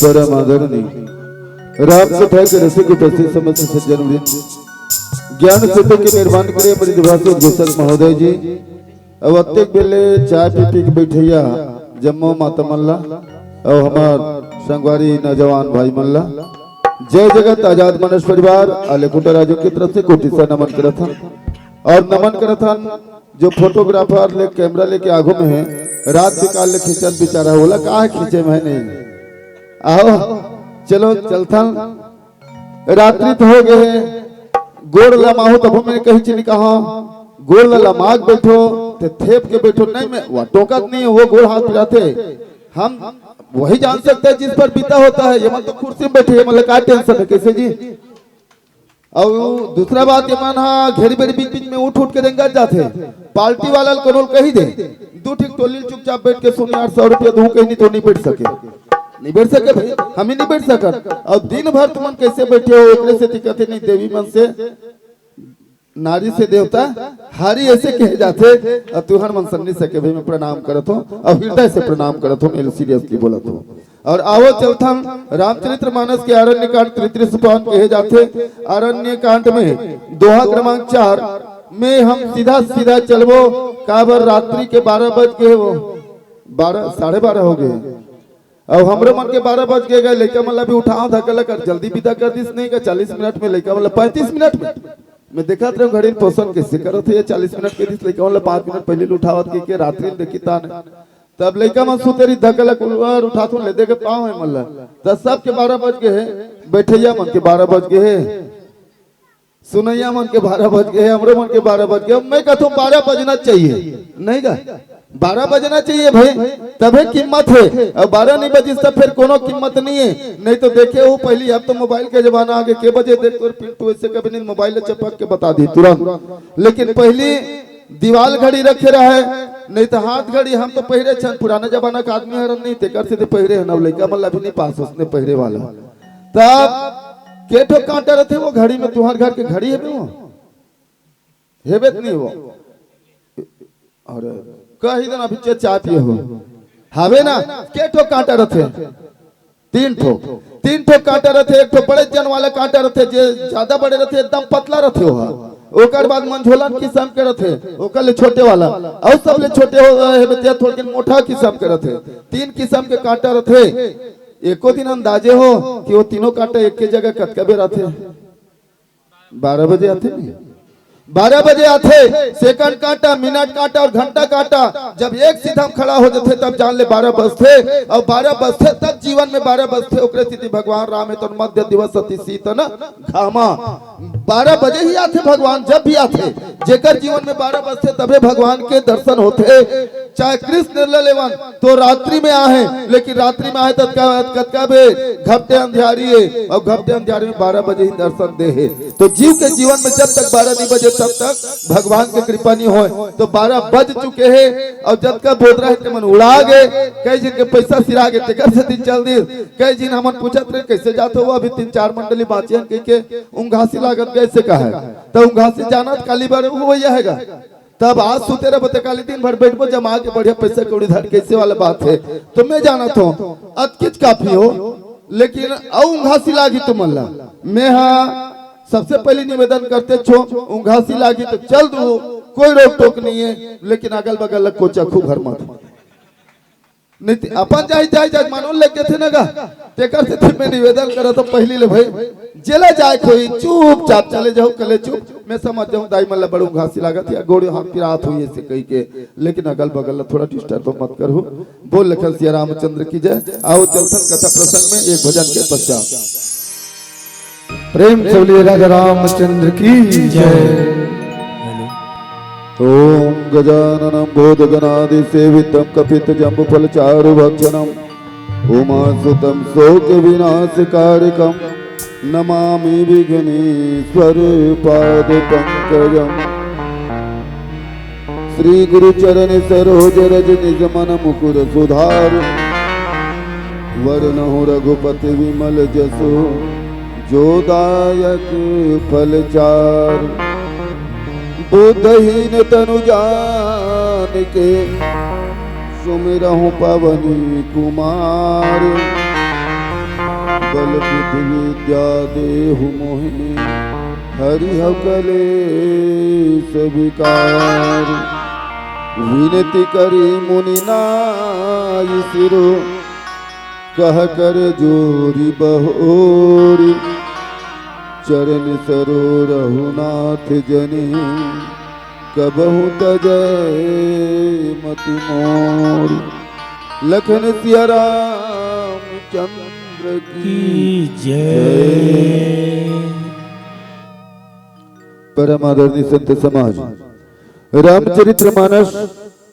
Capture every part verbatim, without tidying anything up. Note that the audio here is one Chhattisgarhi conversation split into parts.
परम आदरणीय राम कथा के रसिक उपस्थित समस्त सज्जन वृंद, ज्ञान सेतु के निर्माण करे मृदुभाषी उद्घोषक महोदय जी, अब अतेक बेले चाय पी पी के बैठैया जम्मो माता मन ला, अउ हमार संगवारी नौजवान भाई मन ला, जय जगत आजाद मानस परिवार, आले कुटा राजू की तरफ से कोटि से नमन करत हन। और नमन करत हन जो फोटोग्राफर ले कैमरा लेके आगू में है, रात के काल ले खींचन बेचारा, ओला का है खींचे में नहीं। आओ, चलो चलथन। रात्रि तो हो गए है, गोड़ लमाहू तब मैं कहीं चीनी कहा, गोड़ लमाग बैठो, ते थेप के बैठो, नहीं मैं वो टोकत नहीं है, वो गोड़ हाथ पिराते। हम वही जान सकते हैं जिस पर बीता होता है। ये मन तो कुर्सी में बैठे हैं, मतलब का टेंशन है, कैसे जी? और दूसरा बात, ये मन हा घेरी बेरी बीच बीच में उठ उठ के रेंगत जाथे। पार्टी वाला ल कोनो ल कही दे, दू ठीक टोली ल चुपचाप बैठ के सुन यार, सौ रुपया दूं कहीं नहीं तो नहीं बैठ सके, नहीं बैठ सके भाई, हम ही नहीं बैठ सकत। और दिन भर तुमन कैसे बैठे हो, एकरे सेती कथे नहीं देवी मन से नारी से देवता हारी ऐसे कहे जाथे। और तुहर मन सन्नी सके भाई, मैं प्रणाम करत हूँ और हृदय से प्रणाम करत हूँ, मैं सीरियसली बोलत हूँ। और आवो चलथन रामचरित्र मानस के आरण्य कांड तृतीय सोपान कहे जाथे। आरण्य कांड में दोहा क्रमांक चार में हम सीधा सीधा चलबो, काबर रात्रि के बारह बज गए, वो बारह, साढ़े बारह हो गए। अब हमरो मन के बारह बज के गए, लइका मन ला भी उठाओ धक्का लगा, जल्दी विदा कर दिस नहीं का, चालीस मिनट में लइका मन ला, पैंतीस मिनट में। मैं देखत रहे घड़ी पोषण कैसे करत है, चालीस मिनट के दिस लइका मन ला पाँच मिनट पहले उठावत के, के रात्रि में देखी तान। तब लइका मन सुते रही, धक्का लगा उठात हूँ, ले दे के पाँव है मन ला। तब सबके बारह बज गए है, बैठैया मन के बारह बज गए है। सुनैया मन के बारह बज गए, हमरो मन के बारह बज गए। मैं कहता हूँ बारह बजना चाहिए, नहीं का? बारह बजना चाहिए भाई, तभे कीमत है। और बारह नहीं बजिस तब फिर कोनो कीमत नहीं है। नहीं तो देखे हो पहली, अब तो मोबाइल के जमाना आ गए, के बजे देख तोर पिंटू ऐसे कभी नहीं, मोबाइल चपक के बता दी तुरंत। लेकिन पहली दीवाल घड़ी रखे रहे, नहीं तो हाथ घड़ी। हम तो पहिरे छन, पुराना जमाना का आदमी हरन नहीं, तेकर से तो पहिरे हन। अब लइका मन ला भी नहीं पास उसने पहिरे वाला। तब के ठो कांटा रथे वो घड़ी में? तुहार घर के घड़ी हेबे वो? हेबे त नहीं वो। और कही देना, अभी चे चाय पिए हो, हवे ना? के ठो कांटा रथे? तीन ठो। तीन ठो कांटा रथे। एक ठो बड़े जन वाला कांटा रथे, जे ज्यादा बड़े रथे, एकदम पतला रथे वो। ओकर बाद मंझोलन किस्म के रथे, ओकर ले छोटे वाला, और सब ले छोटे हो, हेबे ते थोड़किन मोटा किस्म के रथे। तीन किस्म के कांटा रथे। एको दिन अंदाजे हो कि वो तीनों कांटा एक के जगह कतका बेर आथे? बारह बजे आथे नहीं? बारह बजे आथे। सेकंड कांटा, मिनट कांटा और घंटा कांटा जब एक सीधा में खड़ा हो जाथे, तब जान ले बारह बजथे। और बारह बजथे तब जीवन में बारह बजथे। ओकरे सेती भगवान राम है तो मध्य दिवस अति शीतन घामा। बारह बजे ही आथे भगवान, जब भी आथे, जेकर जीवन में बारह बजथे तभे भगवान के दर्शन होथे। चाहे कृष्ण ल लेवन तो रात्रि में आहे, लेकिन रात्रि में आहे तब का, कतका बे घपटे अंधियारी है, और घपटे अंधियारी में बारह बजे ही दर्शन दे है। तो जीव के जीवन में जब तक बारह नहीं बजे तब तक भगवान के कृपा नहीं होए। तो बारह बज चुके हैं और जब का बोदरा है तेमन उड़ा गए, कई जिन के पैसा सिरा गए तेकर से दिन चल दिस, कई जिन हमन पूछत रहे कैसे जात हो, अभी तीन चार मंडली बाँचे हन कह के उंघासी लागत गए से कहा है। तो उंघासी जानत काली बार वो वही आएगा। तब आज सुते रह बते काली दिन भर बैठबो जमा के बढ़िया पैसा कौड़ी धर कैसे वाला बात है। तो मैं जानत हूँ अतकिच काफी हो, लेकिन अउ उंघासी लागी तुमन ला। मैं हाँ सबसे पहले निवेदन करते छो, उंघासी लागी तो चल दू, कोई रोक टोक नहीं है, लेकिन अगल बगल ला कोचा खूब हर मत। नहीं ते अपन जाहि जाहि जजमानो लेके थे ना गा, तेकर से मैं निवेदन करत हूँ पहली ले भाई, जेला जाए कोई चुपचाप चले जाओ, कले चुप। मैं समझ जाऊँ दाई मन ला बड़ू घासी लागत या गोड़ हाथ पिरात हुई ऐसे कही के, लेकिन अगल बगल ला थोड़ा डिस्टर्ब मत करू। बोल लखन सिया रामचंद्र की जय। आओ चलथन कथा प्रसंग में एक भजन के पश्चात। प्रेम से बोलिए राजा रामचंद्र की जय। ओम गजाननं भूतगणादिसेवितं कपितजम्बूफलचारुभक्षणं उमासुतं शोकविनाशकारकं नमामि विघ्नेश्वर पादपंकजं। श्री गुरु चरण सरोज रज निज मन मुकुर सुधार। वरनहु रघुपति विमल जसु जो दायक फल चार। बुद्धहीन तनु जान के सुमिरहु पवन कुमार। बल बुद्धि विद्या देहु मोहे, हरि हव कलेस विकार। विनती करी मुनि नाई सिरो, कह कर जोरि बहोरि। चरण सरो रघुनाथ जनि, कबहु तजय मति मोर। लखन सिया रामचंद्र की की जय। जय। परम आदरणीय संत समाज, रामचरित्र मानस,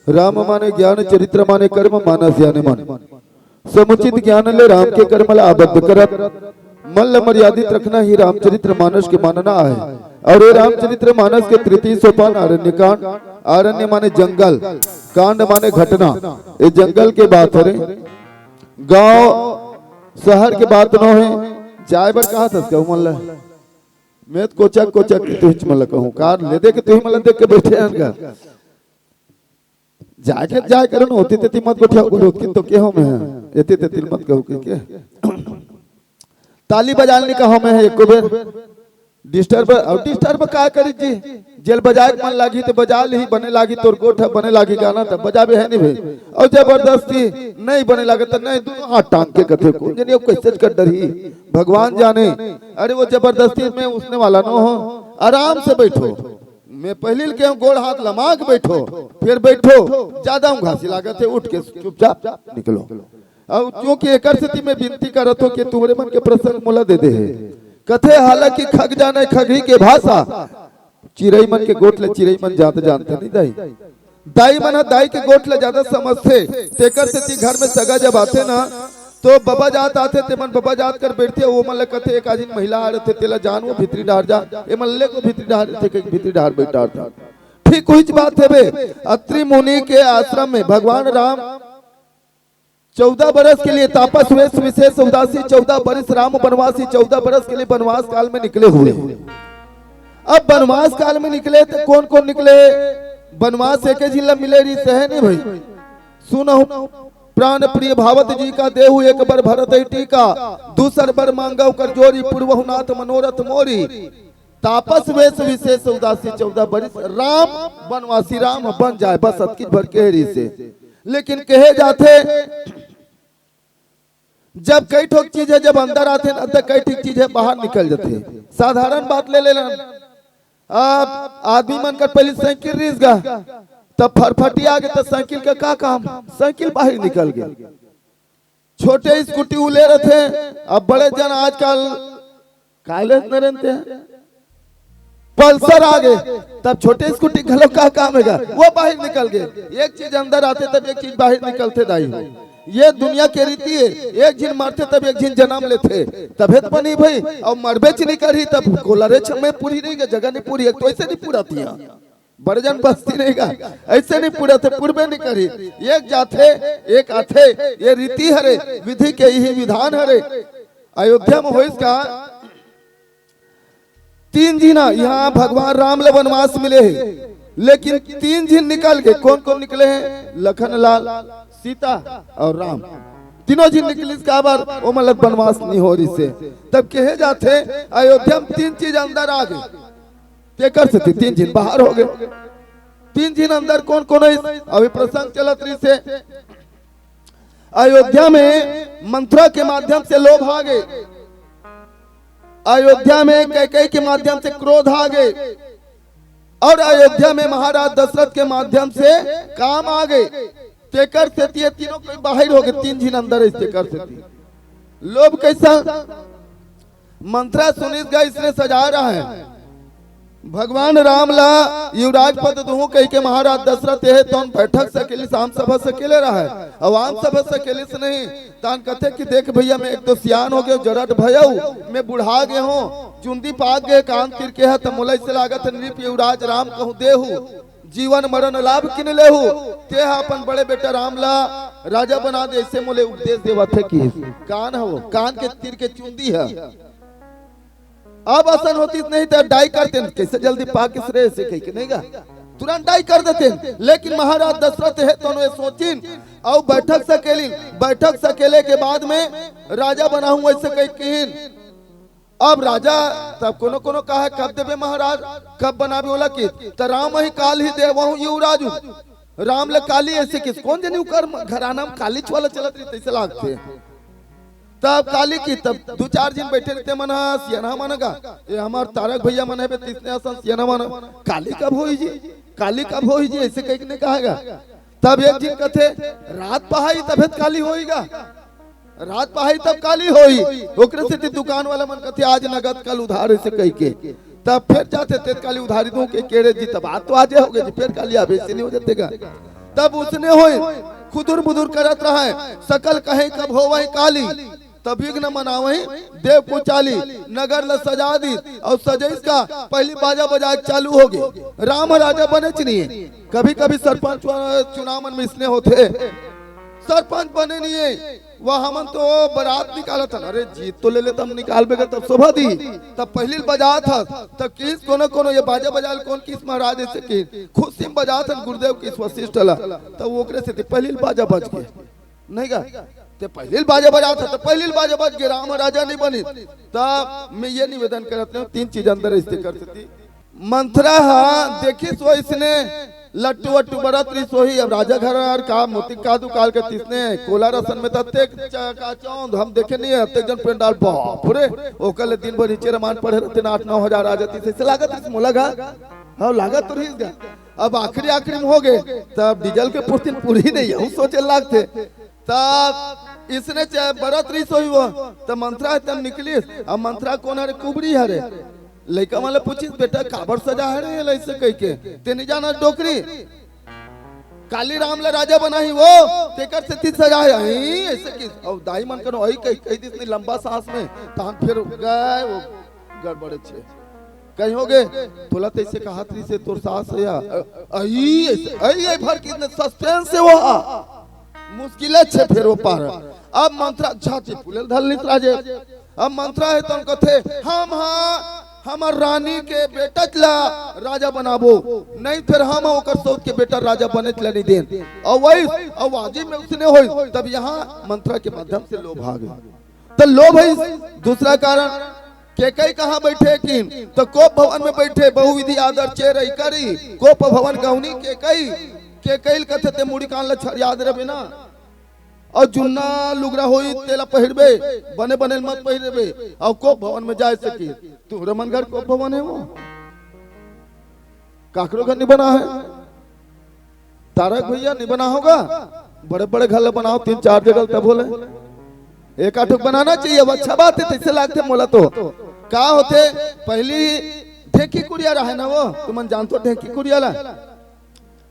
राम माने ज्ञान, चरित्र माने कर्म, मानस याने मन। समुचित ज्ञान ले राम के कर्म ला आबद्ध करत, मन ला मर्यादित रखना ही रामचरित्र मानस के मानना आहे। और ये रामचरित्र मानस के तृतीय सोपान आरण्य कांड, आरण्य माने जंगल, कांड माने घटना। ये जंगल के बात हरे, गांव शहर के बात नो हे। जाय बर कहा थस कहूं मन ला? मैं तो कोचक कोचक के तुहिच मन ला कहूं, कार ले दे के तुही मन ला देख के बैठे हन गा। जाके जाय करो न, होती तेती मत गोठिया, गोठिया तो के हो मैं, एती तेती मत कहू के, के। ताली बजाल नहीं कहो मैं एको बेर। डिस्टर्ब, अब डिस्टर्ब का करी जी? जेल बजाए के मन लागी तो बजा ली, बने लागी तोर गोठ, बने लागी गाना तो बजाबे है नहीं भाई। और जबरदस्ती नहीं बने लागे तो नहीं, दोनों हाथ टांग के कथे को, जनी अब कैसे कर डरही, भगवान जाने। अरे वो जबरदस्ती में उसने वाला नो हो, आराम से बैठो। मैं पहली के गोड़ हाथ लमा के बैठो, फिर बैठो, ज्यादा उंघासी लागत है, उठ के चुपचाप निकलो। और क्योंकि एकर सेती मैं विनती करत हो कि तुमरे मन के प्रसंग मोला दे दे है। कथे हालांकि खग जाने खगही के भाषा, चिरई मन के गोठ ले चिरई मन जात जानते नहीं दाई। दाई मन ह दाई के गोठ ले ज्यादा समझथे, तेकर सेती घर में सगा जब आथे ना, तो बबा जात आथे, तेमन बबा जात कर बैठथे, वो मन ल कथे, "एक आजिन महिला आ रथे, तेला जान वो भीतरी डार जा, ए मन ले को भीतरी डार थे, के भीतरी डार बैठार था।" ठीक उहिच बात है बे, अत्रि मुनि के आश्रम में भगवान राम चौदह बरस के लिए तापस वेश विशेष उदासी, चौदह बरस राम बनवासी, चौदह बरस के लिए बनवास काल में निकले हुए। अब बनवास काल में निकले तो कौन कौन निकले? बनवास एक जिला मिले रही सहे नहीं भाई। सुनहु प्राण प्रिय भावत जी का, देहु एक बर भरत ही टीका, दूसर बर मांगव कर जोरी, पुरवहु नाथ मनोरथ मोरी। तापस वेश विशेष उदासी, चौदह बरिस राम बनवासी राम बन जाए, बस अतकी भर के रही से। लेकिन कहे जाथे, जब कई ठोक चीज है, जब अंदर आथे ना, तो कई ठोक चीज है, बाहर निकल जाथे। साधारण बात ले लेना, आप आदमी मन कर पहले साइकिल रिस गा, तब फरफटी आ गए, तो साइकिल का का काम? साइकिल बाहर निकल गए। छोटे स्कूटी उले रथे, अब बड़े जन आजकल काले न रहते हैं, पल्सर आ गए, तब छोटे स्कूटी घलो का काम हेगा, वो बाहर निकल गए। एक चीज अंदर आथे, तब एक चीज बाहर निकलथे दाई। ये दुनिया के रीति है, एक झिन मरथे, तब एक झिन जन्म लेथे, तभे तो बनी भाई। और मरबे च नहीं करही, तब कोला रे छमे पूरी नहीं गे, जगह नहीं पूरी, एक तो ऐसे नहीं पूरा थिया। बड़े जन बस्ती नहीं गा, ऐसे नहीं पूरा थे, पूर्वे नहीं करही। एक जाथे, एक आथे, ये रीति हरे, विधि के यही विधान हरे। अयोध्या में होइस का, तीन झिन यहाँ भगवान राम ले वनवास मिले है, लेकिन तीन झिन निकल गए। कौन कौन निकले हैं? लखन लाल, सीता और राम, तीनों झिन निकलिस। काबर? ओ मतलब वनवास नहीं हो रही से। तब कहे जाथे, अयोध्या में तीन चीज अंदर आ गए, तेकर से ती-, तीन झिन बाहर हो गए। तीन झिन अंदर कौन कौन है? अभी प्रसंग चलत रही से। अयोध्या में मंथरा के माध्यम से लोभ आ गए, अयोध्या में कैकेयी के माध्यम से क्रोध आ गए, और अयोध्या में महाराज दशरथ के माध्यम से काम आ गए। तेकर से ये तीनों कोई बाहर हो गए, तीन झिन अंदर है, तेकर से ती-, लोभ कैसा? मंथरा सुनिस गा, इसने सजा रहा है। भगवान राम ला युवराज पद दूहूं कहि के महाराज दशरथ ये तौन बैठक सकेलिस, आम सभा सकेले रहा है। अब आम सभा सकेलिस नहीं, तान कथे कि देख भैया, मैं एक तो सियान हो गए, जरट भयऊ, मैं बुढ़ा गए हूँ, चुंदी पाक गए कान तिर के है, त मोला इसे लागत है नृप युवराज राम कहूँ देहू, जीवन मरण लाभ किन लेहू, ते हा अपन बड़े बेटा राम ला राजा बना दे, ऐसे मोले उपदेश देवत है कि कान हो, कान के तिर के चुंदी है। अब असन होती नहीं तो डाई करते न, कैसे जल्दी पाकिस रे से कही के नहीं गा। तुरंत डाई कर देते। लेकिन महाराज दशरथ हे तो ये सोचिन अउ बैठक सकेलिन। बैठक सकेले के बाद में राजा बनाहूं ऐसे कह किहिन। अब राजा तब कोनो कोनो कहा, "कब देबे महाराज, कब बनाबे?" ओला कि त राम ही काल ही देवहु युवराजु। राम ले काली ऐसे किस, कौन जनी उकर घराना में कालीच वाला चलत रही तैसे लागते। तब काली कि तब दू चार झिन बैठे रहिथे मन ह सियनहा मन गा, ये हमार तारक भैया मन हे बे, तिसने असन सियनहा मन। काली कब होई जी, काली कब होई जी, ऐसे कह के ने कहा गा। तब एक झिन कथे, "रात पहाई तभे त काली होई गा, रात पहाई तब काली होई।" ओकरे सेती दुकान वाला मन कथे, "आज नगद कल उधार," ऐसे कह के। तब फिर जाथे, "तेत काली उधारी दूं के केड़े जी, तब आज तो आजे होगे जी, फिर काली आबे से नहीं हो जाते गा।" तब उसने होई, खुदुर बुदुर करत रहा है, सकल कहे कब होवै काली। तब विघ्न मनावही देव कुचाली, नगर ल सजा दी अउ सजइस का पहली बाजा बजाए चालू होगे। राम राजा बनेच नहीं है। कभी कभी सरपंच वा-, चुनाव मन में इसने होथे, सरपंच बने नहीं है, वह हमन तो बरात निकालत हन। अरे जीत तो ले ले, तब निकालबे का तब शोभा दी। तब पहली बजात हस, तब किस कोनो कोनो ये बाजा बजाल कौन किस महाराज ऐसे कि खुशी में बजात हन गुरुदेव किस वशिष्ठ ला, तब ओकरे सेती पहली बाजा बज के नहीं गा। ते पहली बाजा बजात हस, तो पहली बाजा बज के राम राजा नहीं बनी। तब मैं ये निवेदन करत हूँ, तीन चीज अंदर ऐसे कर सकती। मंथरा हा देखिस वो इसने लट्टू वट्टू बरत रही सोही। अब राजा घर आर का मोती कादू काल के तिसने कोला रसन में तत्ते चकाचौंध हम देखे नहीं है, अत्ते जन पंडाल बाप रे। ओकर ले दिन भर नीचे रामायण पढ़े रहते ना, आठ नौ हजार आ जाती से लागत रही मोला गा। हाँ, लागत तो रही गा। अब आखिरी आखिरी में हो गए, तब डीजल के पुरतिन पूरी नहीं है, हम सोचे लागते। तब इसने चाहे बरत रही सोई वो, तब मंथरा है तब निकलिस। अब मंथरा कौन हरे? कुबरी हरे। लइका मन ले पूछिस, "बेटा काबर सजा हरे एला ऐसे कह के?" ते नहीं जाना डोकरी, काली राम ला राजा बनाही वो, तेकर सेती सजा है। अही, ऐसे किस? अब दाई मन कनो अही कह, कह दिस नहीं लंबा सांस में, तहन फिर गए वो गड़बड़े छे। कहीं हो गए, तोला तैसे कहा तरी से तोर सास या, अ-, अही, ऐसे, अही, अही भर कितने suspense से वो हा। मुश्किल छे फिर वो पार। अब मंथरा छाती फूले धरलिस राजे। अब मंथरा है तो कथे, "हम हा, हमर रानी के बेटा ला राजा बनाबो, नहीं फिर हम ओकर सौत के बेटा राजा बने ला नहीं देन।" और वही आवाजी में उसने होई, तब यहाँ मंथरा के माध्यम से लोभ आ गए। तो लोभ है दूसरा कारण। केकई कहाँ बैठे किन? तो कोप भवन में बैठे, बहुविधि आदर चेरई करी। कोप भवन गौनी केकई, केकई ल कथे ते मुड़ी कान ल छरियाद रहे ना। और जुन्ना लुगरा होई तेला पहिरबे, बने बने मत पहिरबे। और कोप भवन में जाए सकी। तुहरे मन घर कोप भवन है वो? काकरो घर नहीं बना है। तारक भैया नहीं बना होगा, बड़े बड़े घर ल बनाओ, तीन चार जगह तब बोले। एक आठ ठो बनाना चाहिए, अब अच्छा बात है, तैसे लागते मोला तो। का होते, पहली ढेकी कुरिया रहे ना वो, तुमन जानतो ढेकी कुरिया ला?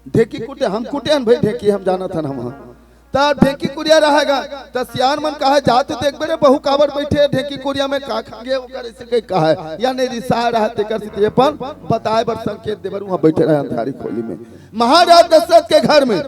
ढेकी कुटे, हम कुटे हन भाई ढेकी, हम जानत हन हम। त ढेकी कुरिया रहेगा, त सियान मन कहा, "जा तो देखबे रे, बहू काबर बैठे ढेकी कुरिया में, का खा गे ओकर?" ऐसे कही कहा है, या नहीं रिसा रहा तेकर से अपन बताए बर संकेत देबर वहाँ बैठे रहे अंधारी खोली में। महाराज दशरथ के घर में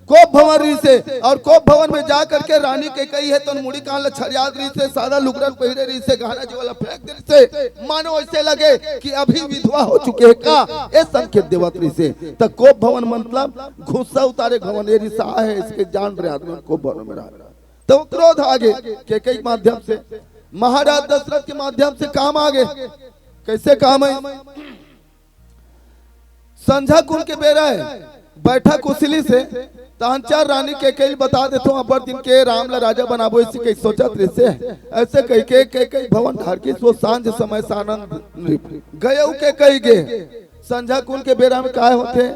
कोप भवन रहिसे और कोप भवन में जा करके रानी केकई है तो मुड़ी कान ल छरियाद रहिसे, सादा लुगरन पहिरे रहिसे, गहना जेवर ल फेंक दे रहिसे, मानो ऐसे लगे कि अभी विधवा हो चुके हैं का, ये संकेत देवत रहिसे। त कोप भवन मतलब गुस्सा उतारे भवन, ये रिसा है, इसके जान रहे आदमी कोप भवन में रहा। तो क्रोध आगे केकई के माध्यम से, महाराज दशरथ के माध्यम से काम आगे। कैसे काम है? संझा कुन के बेरा है, बैठा कुसली से, तहन चार रानी केकई ल बता देथो, अब्बड़ दिन के राम ला राजा बनाबो, ऐसे कही सोचत रहिसे। ऐसे कही के केकई भवन ढार के सो सांझ समय सानन गयो केकई गे। संझा कुन के बेरा में काय होथे?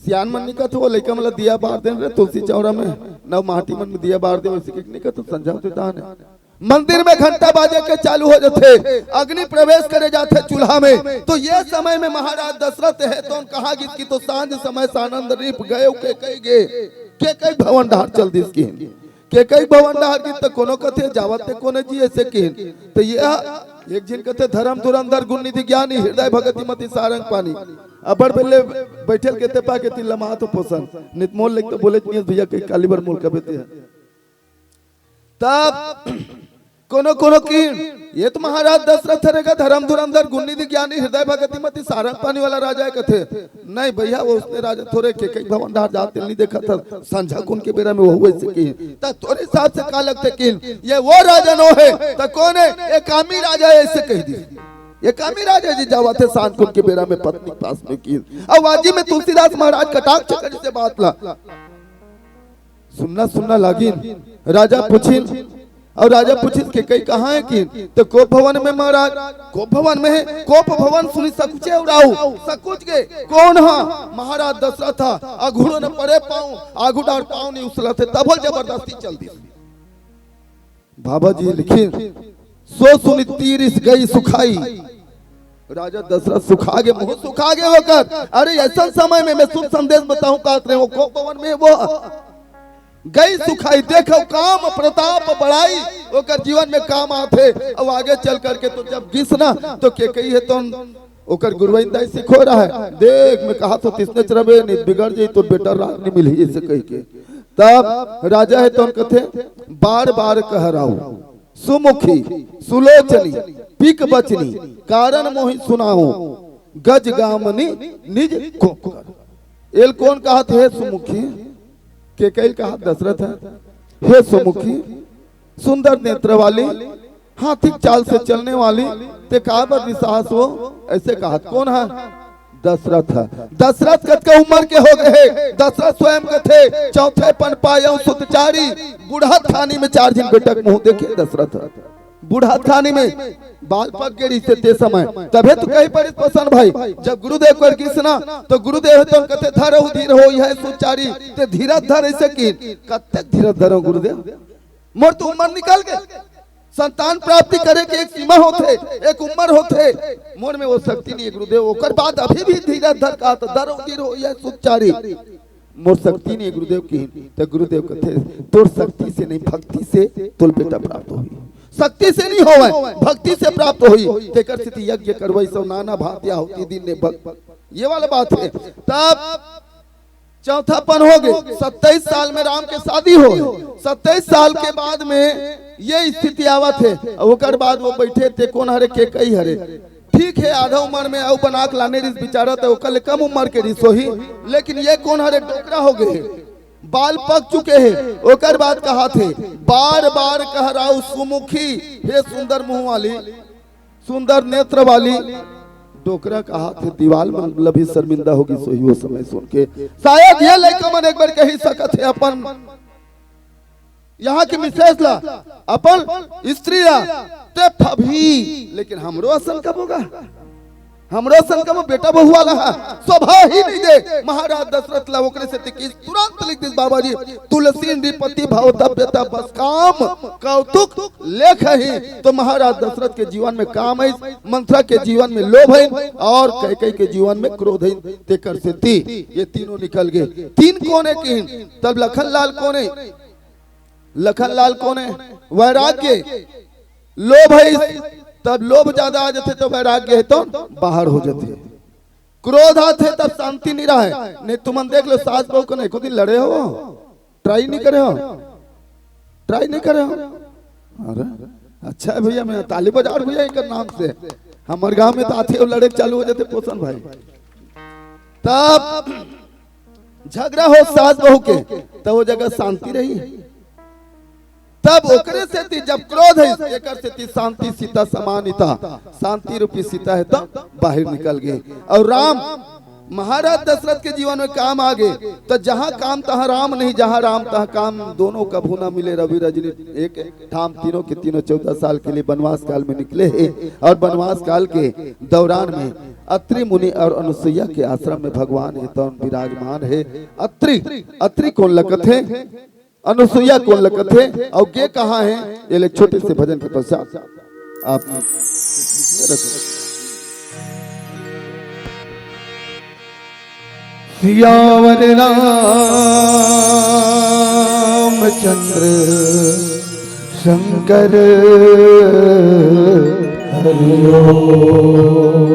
सियान मन निकत हो, लइका मन ला दिया बार देन रे, तुलसी चौरा में, नव माटी मन में दिया बार दे, वैसे के निकत हो, संझा होथे तहन। मंदिर में घंटा बाजे के चालू हो जाथे, अग्नि प्रवेश करे जाथे चूल्हा में। तो ये समय में महाराज दशरथ है तो कहा गिस कि तो सांझ समय सानंद रिप गयो केकई गे, केकई भवन ढार चल दिस किन। केकई भवन ढार गिस त कोनो कथे जावत ते कोने जी ऐसे किन। तो ये एक झिन कथे धर्म धुरंधर गुण निधि ज्ञानी हृदय भगति मति सारंग पानी। अब्बड़ बेले बैठल के तेपा के तिल्ला माथ पोसन। नित मोल लेक तो बोले नियस भैया के काली बर मोल कबे ते है। तब कोनो कोनो किहिन, "ये तो महाराज दशरथ हरे गा, धर्म धुरंधर, गुणी ज्ञानी, हृदय भगति मति, सारंग पानी वाला राजा है," कथे। नहीं भैया, वो उसने राजा थोरे, केकई भवन डाहर जात तेला नहीं देखत हस, संझा कुन के बेरा में वहू ऐसे किहिन। त तोरे हिसाब से का लगथे किहिन, ये वो राजा नो हे, त कोन हे? एकामी राजा हे, ऐसे कहि दिस। एकामी राजा जी जावत हे सांझ कुन के बेरा में पत्नी के पास में किहिन। अउ आजी में तुलसीदास महाराज कटाक्ष करिस ए बात ला। सुन्ना सुन्ना लागिन। राजा पूछिन, अउ राजा पूछिस, "केकई कहाँ हे किहिन?" त "कोप भवन में महाराज।" "कोप भवन में हे?" कोप भवन सुनिस सकुचे अउ राऊ, सकुच गे। "कोन हा?" "महाराज दशरथ हा।" अघुरो न परे पाँव, आघू डार पाँव नहीं उसलत हे, तभो जबरदस्ती चल दिस। बाबा जी लिखिन, "सो सुनि तीरिस गई सुखाई।" राजा दशरथ सुखा गे, मुँह सुखा गे ओकर। अरे, ऐसन समय में मैं शुभ संदेश बताहूँ, कहत रहे हो, कोप भवन में वो गई सुखाई, देखो काम प्रताप बड़ाई, ओकर जीवन में काम आथे। अउ आगे चल करके तो जब गिस ना, तो केकई हे तो ओकर गुरुवाइन दाई सिखोय रहय, "देख, मैं कहत हों, तिसने चरबे नहीं, बिगड़ जाही, तोर बेटा राज नहीं मिलही," ऐसे कहि के। तब राजा हे तो कथे, "बार बार कह राऊ, सुमुखी, सुलोचनी, पिक बचनी, कारण मोहि सुनाओ, गज गामनी निज कोप कर।" एला कोन कहत हे सुमुखी? केकई ल कहत दशरथ हे। "हे सुमुखी, सुंदर नेत्र वाली, हाथी के चाल से चलने वाली, तें काबर रिसाहस हो?" ऐसे कहत कोन हे? दशरथ हे। दशरथ कतका उम्र के हो गे हे? दशरथ स्वयं कथे, "चौथे पन पायौ सुत चारी।" बुढ़त थानी में चार झिन बेटा के मुँह देखे दशरथ। बुढ़त थानी में बाल पक गे रहिस ते समय, तभे तो कहि परिस पसंद भाई, जब गुरुदेव कर गिस ना, तो गुरुदेव हे तो कथे, "धरहु धीर होई है सुत चारी।" तें धीरज धर, ऐसे किहिन। कतेक धीरज धरहूँ गुरुदेव, मोर तो उम्र निकल गे। संतान प्राप्ति करे के एक सीमा होथे, एक उम्र होथे। मोर में वो शक्ति नहीं हे गुरुदेव। ओकर बाद अभी भी धीरज धर, कहत, "धरहु धीर होई है सुत चारी।" मोर शक्ति नहीं हे गुरुदेव किहिन। त गुरुदेव कथे, "तोर शक्ति से नहीं, भक्ति से तोला बेटा प्राप्त होही।" शक्ति से नहीं होवय, भक्ति से प्राप्त होही। तेकर सेती यज्ञ करवइस अउ नाना भांति आहुति दीन ने भक्त, ये वाला बात हे। तब चौथापन हो गे, सत्ताईस साल में राम के शादी हो, सत्ताईस साल के बाद में ये स्थिति आवत हे। अउ ओकर बाद वो बइठे, "तें कोन हरे, केकई हरे?" ठीक हे, आधा उम्र में अउ बना के लाने रिहिस बिचारा, त ओकर ले कम उम्र के रिहिस होही, लेकिन ये कोन हरे, डोकरा हो गे हे, बाल पक चुके हे। ओकर बाद कहत हे, "बार बार कह राऊ सुमुखी, हे सुंदर मुंह वाली, सुंदर नेत्र वाली।" डोकरा कहत हे, दीवाल मन ल भी शर्मिंदा हो गिस होही वो समय सुन के। शायद ये लइका मन एक बार कहि सकत हे अपन यहाँ के मिसेस ला, अपन स्त्री ला, "तें फबही, लेकिन हमरो असन कब होगा? हमरो असन कब बेटा बहू वाला हे?" शोभा ही नहीं दे महाराज दशरथ ला। ओकरे सेती किहिस, तुरंत लिख दिस बाबा जी, "तुलसी नृपति भवतव्यता बस काम कौतुक लेखही।" तो महाराज दशरथ के जीवन में काम आइस, मंथरा के जीवन में लोभ आइस, अउ कैकई के जीवन में क्रोध आइस। तेकर सेती ये तीनों निकल गे। तीन कोन हे किहिन? तब लखन लाल कोन हे? लखन लाल कोन हे? वैराग्य। लोभ हे, तब लोभ ज्यादा आ जाथे त वैराग्य हे तो बाहर हो जाथे। क्रोध आथे तब शांति नहीं रहय। नहीं तुमन देख लो, सास बहू कन एको दिन लड़े हो? ट्राई नहीं करे हो? ट्राई नहीं करे हो? अरे अच्छा हे भैया, मैं ताली बजाव भैया एकर नाम से। हमर गांव में तो आथे अउ लड़े के चालू हो जाथे पोसन भाई। तब झगड़ा हो सास बहू के, त वो जगह शांति रही। तब ओकरे सेती जब क्रोध हे, एकर सेती शांति सीता समानिता, शांति रूपी सीता हे त बाहिर निकल गे। अउ राम महाराज दशरथ के जीवन में काम आ गे, त जहां काम तहां राम नहीं, जहां राम तहां काम, दोनों कभू ना मिले। रवि रजनी एक ठाम तीनों के तीनों चौदह साल के लिए वनवास काल में निकले हे अउ वनवास काल के दौरान में अत्रि मुनि अउ अनुसुईया के आश्रम में भगवान हे तौन विराजमान हे। अत्रि, अत्रि कोन ल कथे, अनुसुईया कोन ल कथे अउ गे कहां हे, ये ले छोटे से भजन के पश्चात आप सियावर रामचंद्र शंकर हरि ओम।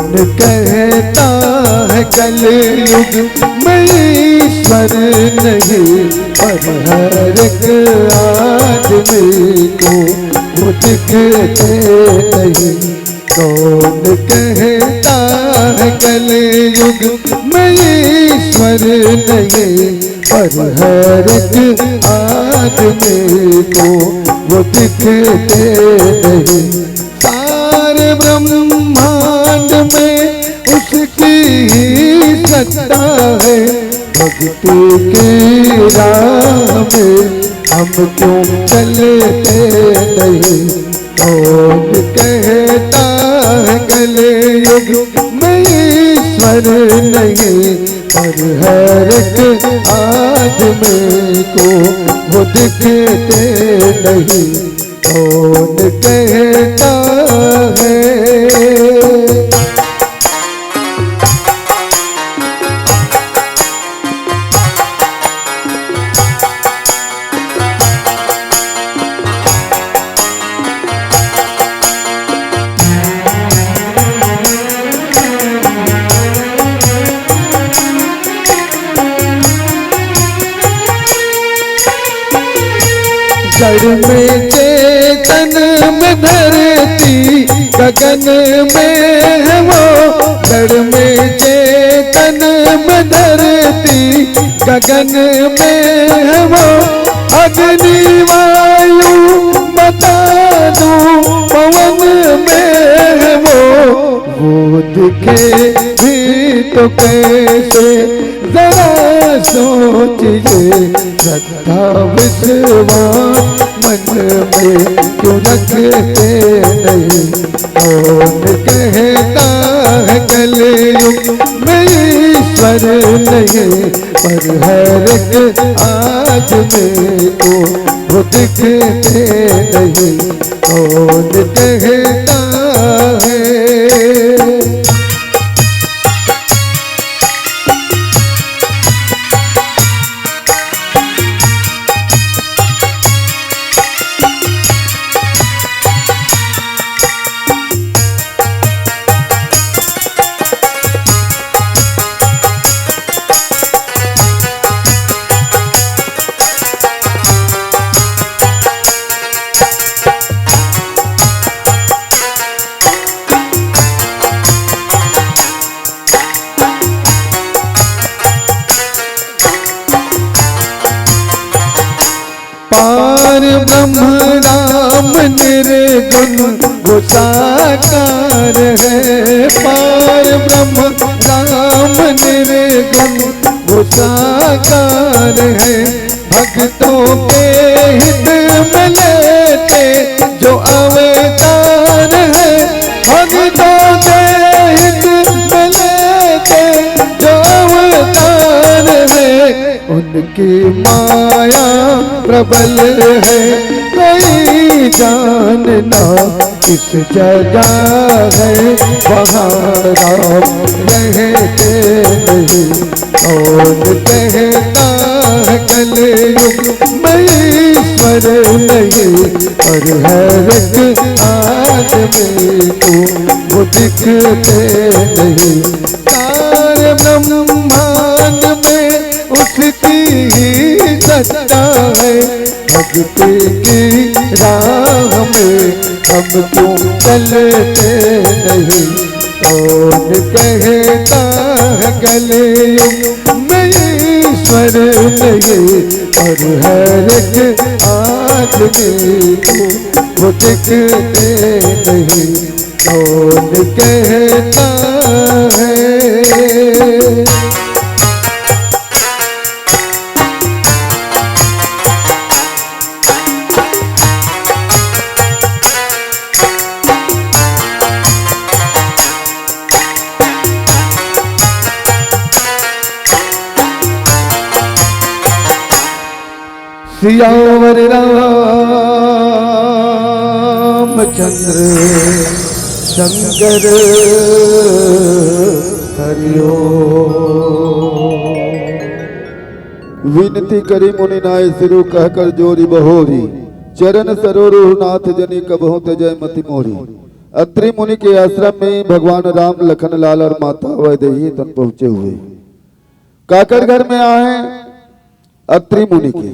कहता है कलयुग में ईश्वर नहीं, पर हर एक आदमी को वो दिखते नहीं। कौन कहता है कलयुग में ईश्वर नहीं, पर हर एक आदमी को वो दिखते नहीं। सारे ब्रह्मांड में उसकी ही सत्ता है, भक्ति की राह में हम क्यों चलते नहीं? कौन कहता है कलयुग में ईश्वर नहीं, पर हर एक आदमी को वो दिखते नहीं। कौन कहता है? जड़ में चेतन में धरती, गगन में है वो। जड़ में चेतन में धरती, गगन में है वो। अग्नि वायु बता दूं, पवन में है वो। वो दिखे भी तो कैसे, जरा सोचिए। श्रद्धा विश्वास मन में क्यों रखते नहीं? कौन कहता है कलयुग में ईश्वर नहीं, पर हर एक आदमी को वो दिखते नहीं। कौन कहता है? पार ब्रह्म राम निर्गुण वो साकार है। पार ब्रह्म राम निर्गुण वो साकार है। भक्तों के हित में लेते जो अवतार है, भक्तों के हित में लेते जो अवतार है, उनकी माया प्रबल है। कोई जानना किस जगह है, वहाँ राम रहते नहीं। कौन कहता है कलयुग में ईश्वर नहीं, और हर एक आदमी को वो दिखते नहीं। सारे ब्रह्मांड में उसकी ही सत्ता है, भक्ति की राह में हम क्यों चलते नहीं? कौन कहता है कलयुग में ईश्वर नहीं, और हर एक आदमी को वो दिखते नहीं? कौन कहता है? सियावर रामचंद्र शंकर हरिओ। विनती करी मुनि नाय सिरु कहकर जोरी बहोरी। चरण सरोरु नाथ जनी कबहु तजय मति मोरी। अत्रि मुनि के आश्रम में भगवान राम, लखन लाल और माता वैदेही तन पहुंचे हुए। काकर घर में आए अत्रि मुनि के,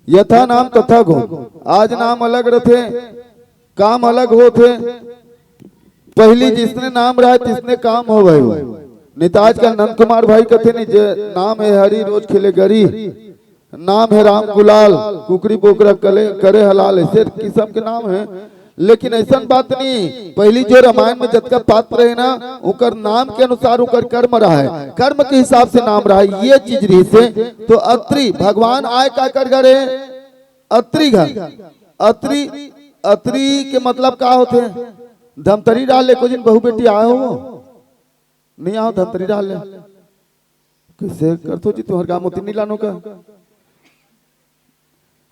यथा नाम तथा गुण। आज नाम अलग रथे, काम अलग होथे। पहली जिसने नाम रहा, तिसने काम होवय। नहीं तो आजकल नंद कुमार भाई कथे नहीं, जे नाम है हरी, रोज खेले गरी, नाम है राम गुलाल, कुकरी बोकरा कले, करे हलाल, ऐसे किस्म के नाम है। लेकिन ऐसन बात नहीं, पहली जो रामायण में जतका पात्र है ना, ओकर नाम के अनुसार ओकर कर्म रहा है, कर्म के हिसाब से नाम रहा है, ये चीज रही से। तो अत्रि भगवान आए काकर घरे, अत्रि घर। अत्रि, अत्रि के मतलब का होथे? धमतरी डाल ले, कोई दिन बहू बेटी आए हो? नहीं आओ धमतरी डाल ले। कैसे करथो जी, तुहर गाँव मोती नहीं लानो का?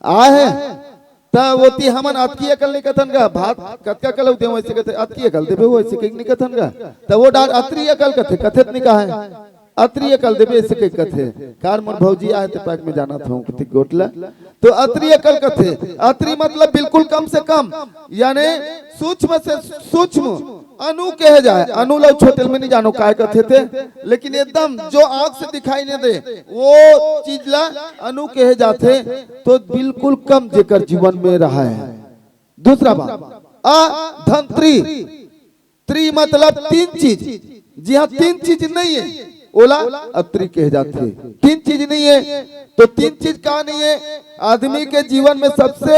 आ है, त ओती हमन अतकी अकल नहीं कथन का, भात कतका कलऊ देवो ऐसे कथे, अतकी अकल देबे हो ऐसे कहीं नहीं कथन का। त वो डार अतरी अकल कथे, कथे त नहीं कहा है, अतरी अकल देबे ऐसे कहीं कथे। कार मोर भौजी आए ते पैक में जाना था, कति गोटला। तो अतरी अकल कथे, अतरी मतलब बिल्कुल कम से कम, यानी सूक्ष्म से सूक्ष्म अणु कहे जाए, अणु ला छोटे में नहीं जानो काय कथे थे, लेकिन एकदम जो आंख से दिखाई नहीं दे, वो चीज ला अणु कहे जाथे। तो बिल्कुल कम जेकर जीवन में रहा है। दूसरा बात, अ धन त्री, त्री मतलब तीन चीज, जी हाँ, तीन चीज नहीं है, ओला अत्री कहे जाथे। तीन चीज नहीं है, तो तीन चीज का नहीं है? आदमी के जीवन में सबसे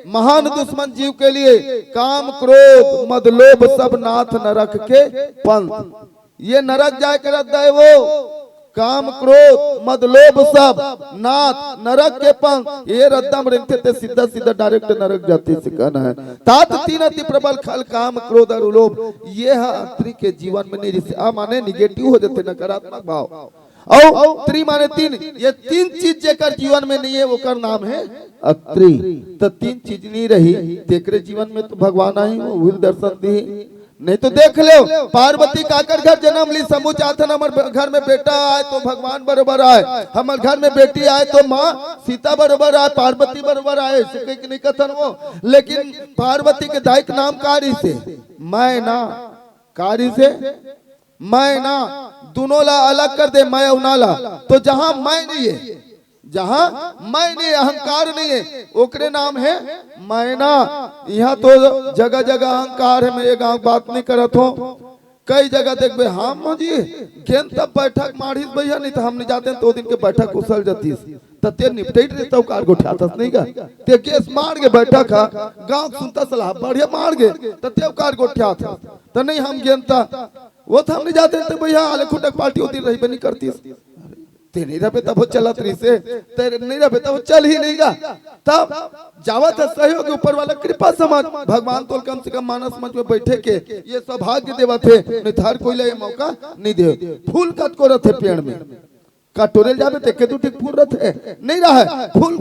महान दुश्मन जीव के लिए काम, क्रोध, मद, लोभ सब नाथ नरक के पंथ। ये नरक जाए के रद्दा है वो। काम, क्रोध, मद, लोभ सब नाथ नरक के पंथ। ये रद्दा में रेंगथे ते सीधा सीधा डायरेक्ट नरक जाथे से कहना है। तात तीन अति प्रबल खल काम, क्रोध और लोभ। ये ह अत्री के जीवन में नहीं, जैसे आ माने निगेटिव हो जाते, नकारात्मक भाव। और त्री माने तीन, ये तीन चीज जेकर जीवन में नहीं है, ओकर नाम है अत्री। तो तीन चीज नहीं रही, तेकरे जीवन में तो भगवान आई, वो भी दर्शन दी। नहीं तो देख लो, पार्वती काकर घर जन्म ली, समूह चाहथन हमर ब-, घर में बेटा आए तो भगवान बरोबर आए, हमर घर में बेटी आए तो माँ सीता बरोबर आए, पार्वती बरोबर आए, ऐसे कहीं नहीं कथन वो। लेकिन पार्वती के दाई के नाम का रही से? मैं ना। का रही से? मैं ना। दोनों ला अलग कर दे, मैं और ना ला। तो जहां मैं नहीं है, जहां मैं नहीं, अहंकार नहीं है, ओकरे नाम है मैना। यहाँ तो जगह जगह अहंकार है, मैं ये गाँव बात नहीं करत हूँ। कई जगह देखबे, हाँ माँ जी, गेंद तब बैठक मारिस भैया, नहीं तो हम नहीं जाते, तो दिन के बैठक उसल जातीस। त ते निपटेट रे, तब कार गोठियातस नहीं गा? ते केस मार के बैठक हा, गाँव सुनता सलाह बढ़िया मार के, त ते कार गोठियात। त नहीं हम गेंद ता, वो तो हम नहीं जाते, तो भैया आले खुटक पार्टी होती रही बनी करतीस। ते नहीं रहबे तब वो चलत रही से, ते नहीं रहबे तब वो चल ही नहीं गा। तब जावत है सहयोग ऊपर वाला कृपा समझ, भगवान तोल कम से कम मानस मंच में बैठे के ये सौभाग्य देवत है, नहीं तो हर कोई ला ये मौका नहीं दे। फूल कतको रथे पेड़ में, कटोरे जाबे ते के दू टिक फूल रथे, नहीं रहे फूल,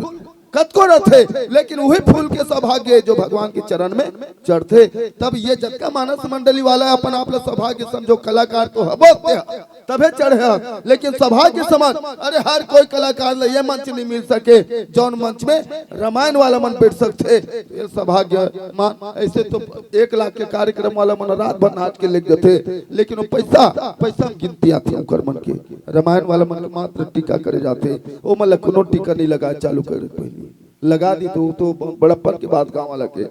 कतको रथे, लेकिन वही फूल के सौभाग्य जो भगवान के चरण में चढ़थे। तब ये जतका मानस मंडली वाला अपन आप ला सौभाग्य समझो, कलाकार तो हबो ते ह, तभे चढ़े ह, लेकिन सौभाग्य समझ, अरे हर कोई कलाकार ला ये मंच नहीं मिल सके, जौन मंच में रामायण वाला मन बैठ सकथे, ये सौभाग्य मान। ऐसे तो एक लाख के कार्यक्रम वाला मन रात भर नाच के लेग जथे, लेकिन वो पैसा, पैसा में गिनती आथे ओकर मन के। रामायण वाला मन के मात्र टीका करे जाथे, ओ मन ला कोनो टीका नहीं लगाए चालू करे पहले। लगा दी तो, तो बड़प्पन के बात गाँव वाला के।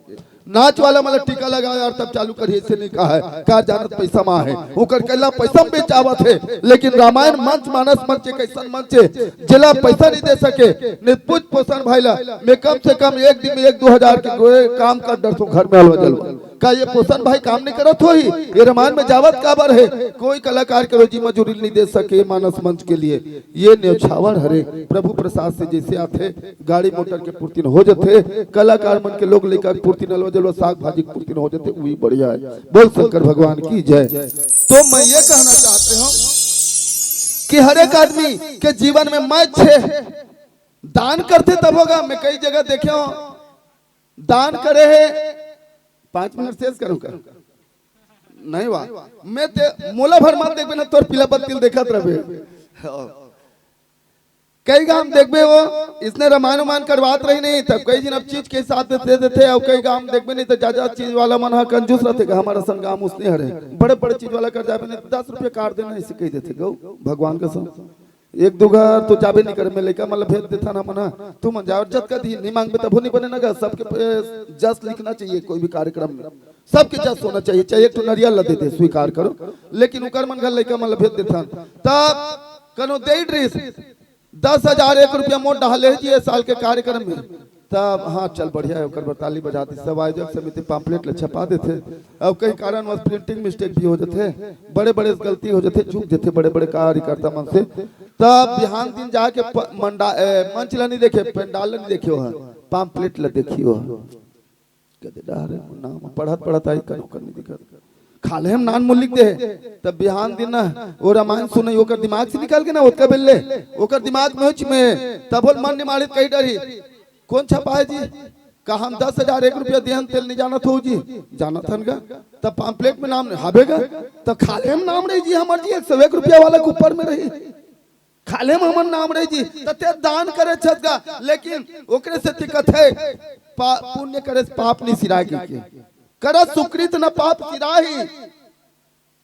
नाच वाला मन ला टीका लगाओ यार, तब चालू करिए, ऐसे नहीं कहा है। का जानत पैसा मा है, ओकर कला पैसा में बेचावत है, लेकिन रामायण मंच, मानस मंच एक ऐसन मंच है, जेला पैसा नहीं दे सके, नहीं पूछ पोषण भाई ला, मैं कम से कम एक दिन में एक दो हजार के गोए काम कर डरथों घर में अलवा जलवा। का ये पोषण भाई काम नहीं करत होही? ये रामायण में जावत काबर है? कोई कलाकार के रोजी मजूरी नहीं दे सके मानस मंच के लिए। ये न्योछावर हरे, प्रभु प्रसाद से जैसे आथे, गाड़ी मोटर के पूर्ति न हो जथे, कलाकार मन के लोग लेकर पूर्ति नलवा जलवा साग भाजी के पूर्ति न हो जथे, वही बढ़िया है। बोल शंकर भगवान की जय। तो मैं ये कहना चाहते हूँ कि हर एक आदमी के जीवन में मैं छे दान करथे तब होगा। मैं कई जगह देखे हूँ, दान करे है, पाँच मिनट शेष करूँ का? नहीं वा, मैं ते मोला भर मत देखबे ना, तोर पीला बत्ती ल देखत रहबे। कई गांव देखबे वो, इसने रामायण उमायण करवात रही नहीं, तब कई झन अब चीज के हिसाब से दे देथे, अउ कई गांव देखबे नहीं तो ज्यादा चीज वाला मन ह कंजूस रथे, हमर असन गांव उसने हरे, बड़े बड़े चीज वाला कर जाबे नहीं, दस रुपया काट देना, ऐसे कह देथे गौ भगवान कसम। एक दू घर तो जाबे नहीं करे, मैं लइका मन ल भेज देथन हमन ह, तू मन जाओ, जतका दी नहीं मांगबे तभो नहीं बने ना गा, सबके पे जस लिखना चाहिए कोई भी कार्यक्रम में, सबके जस होना चाहिए, चाहे एक ठो नरियल ल दे दे, स्वीकार करो, लेकिन उकर मन घर लइका मन ल भेज देथन, तब कनो दे डरिस दस हजार एक रुपया मोर डहाले जी, ये साल के कार्यक्रम में। तब हाँ, चल बढ़िया है, ओकर बर ताली बजाती, सब आयोजक समिति पाम्पलेट ल छपा देथे। अब कई कारणवश प्रिंटिंग मिस्टेक भी हो जाथे, बड़े बड़े गलती हो जाथे, चूक जाथे बड़े बड़े कार्यकर्ता मन से। तब बिहान दिन जाके प-, मंडा-, ए, मंच ल नहीं देखे, पंडाल ल नहीं देखे हो, पाम्पलेट ल देखियो। कदे डहरे नाम पढ़त पढ़त आई, कनो कर नहीं दिखत। खाल्हे म नान मुन लिख दे हे। तब बिहान दिन ना वो रामायण सुनई, ओकर दिमाग से निकल के ना, ओतका बेर ले ओकर दिमाग में होच में, तब बोल मन निमाड़ित कही डरही, कौन छपाए जी? का हम दस हजार एक रुपया देहन तेल नहीं जानत हो जी? जानत हन गा। तब पाम्पलेट में नाम हाबे गा। तब खाल्हे म नाम रही जी, हमर जी एक सौ एक रुपया वाला के ऊपर में रही। खाल्हे म हमर नाम रही जी, त ते दान करे छस गा, लेकिन ओकरे सेती कथे, पा-, पुण्य करे से पाप नहीं सिराय के, के। करत सुकृत न पाप सिराही,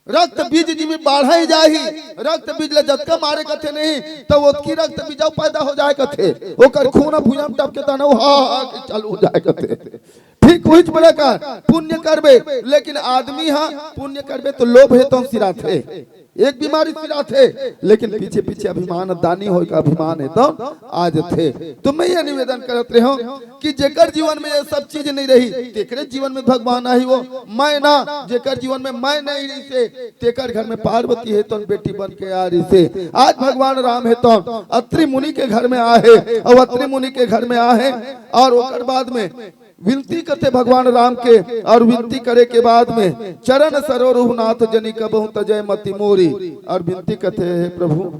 रक्त बीज जिमी बाढ़े जाही, रक्त बीज ल जतका मारे कथे नहीं, त ओतकी रक्त बीज अउ पैदा हो जाए कथे, ओकर खून ह भुइयां म टपके त न, हा, हा, के चालू हो जाए कथे। ठीक उहीच प्रकार पुण्य करबे, लेकिन आदमी हा पुण्य करबे तो लोभ हे तो सिराथे, एक बीमारी सिराथे, लेकिन पीछे पीछे अभिमान, दानी होय का अभिमान हे तो आ जथे। तो मैं ये निवेदन करत रहे हूँ कि जेकर जीवन में ये सब चीज नहीं रही, तेकरे जीवन में भगवान आही वो। मैं ना, जेकर जीवन में मैं नहीं रही से, तेकर घर में पार्वती हे तो बेटी बन के आ रही से। आज भगवान राम हे तो अत्रि मुनि के घर में आहे, और अत्रि मुनि के घर में आहे, और ओकर बाद में विनती करथे भगवान राम के, और विनती करे के बाद में, "चरण सरोरुह नाथ जनि कबहु तजय मति मोरी", और विनती करथे, "हे प्रभु,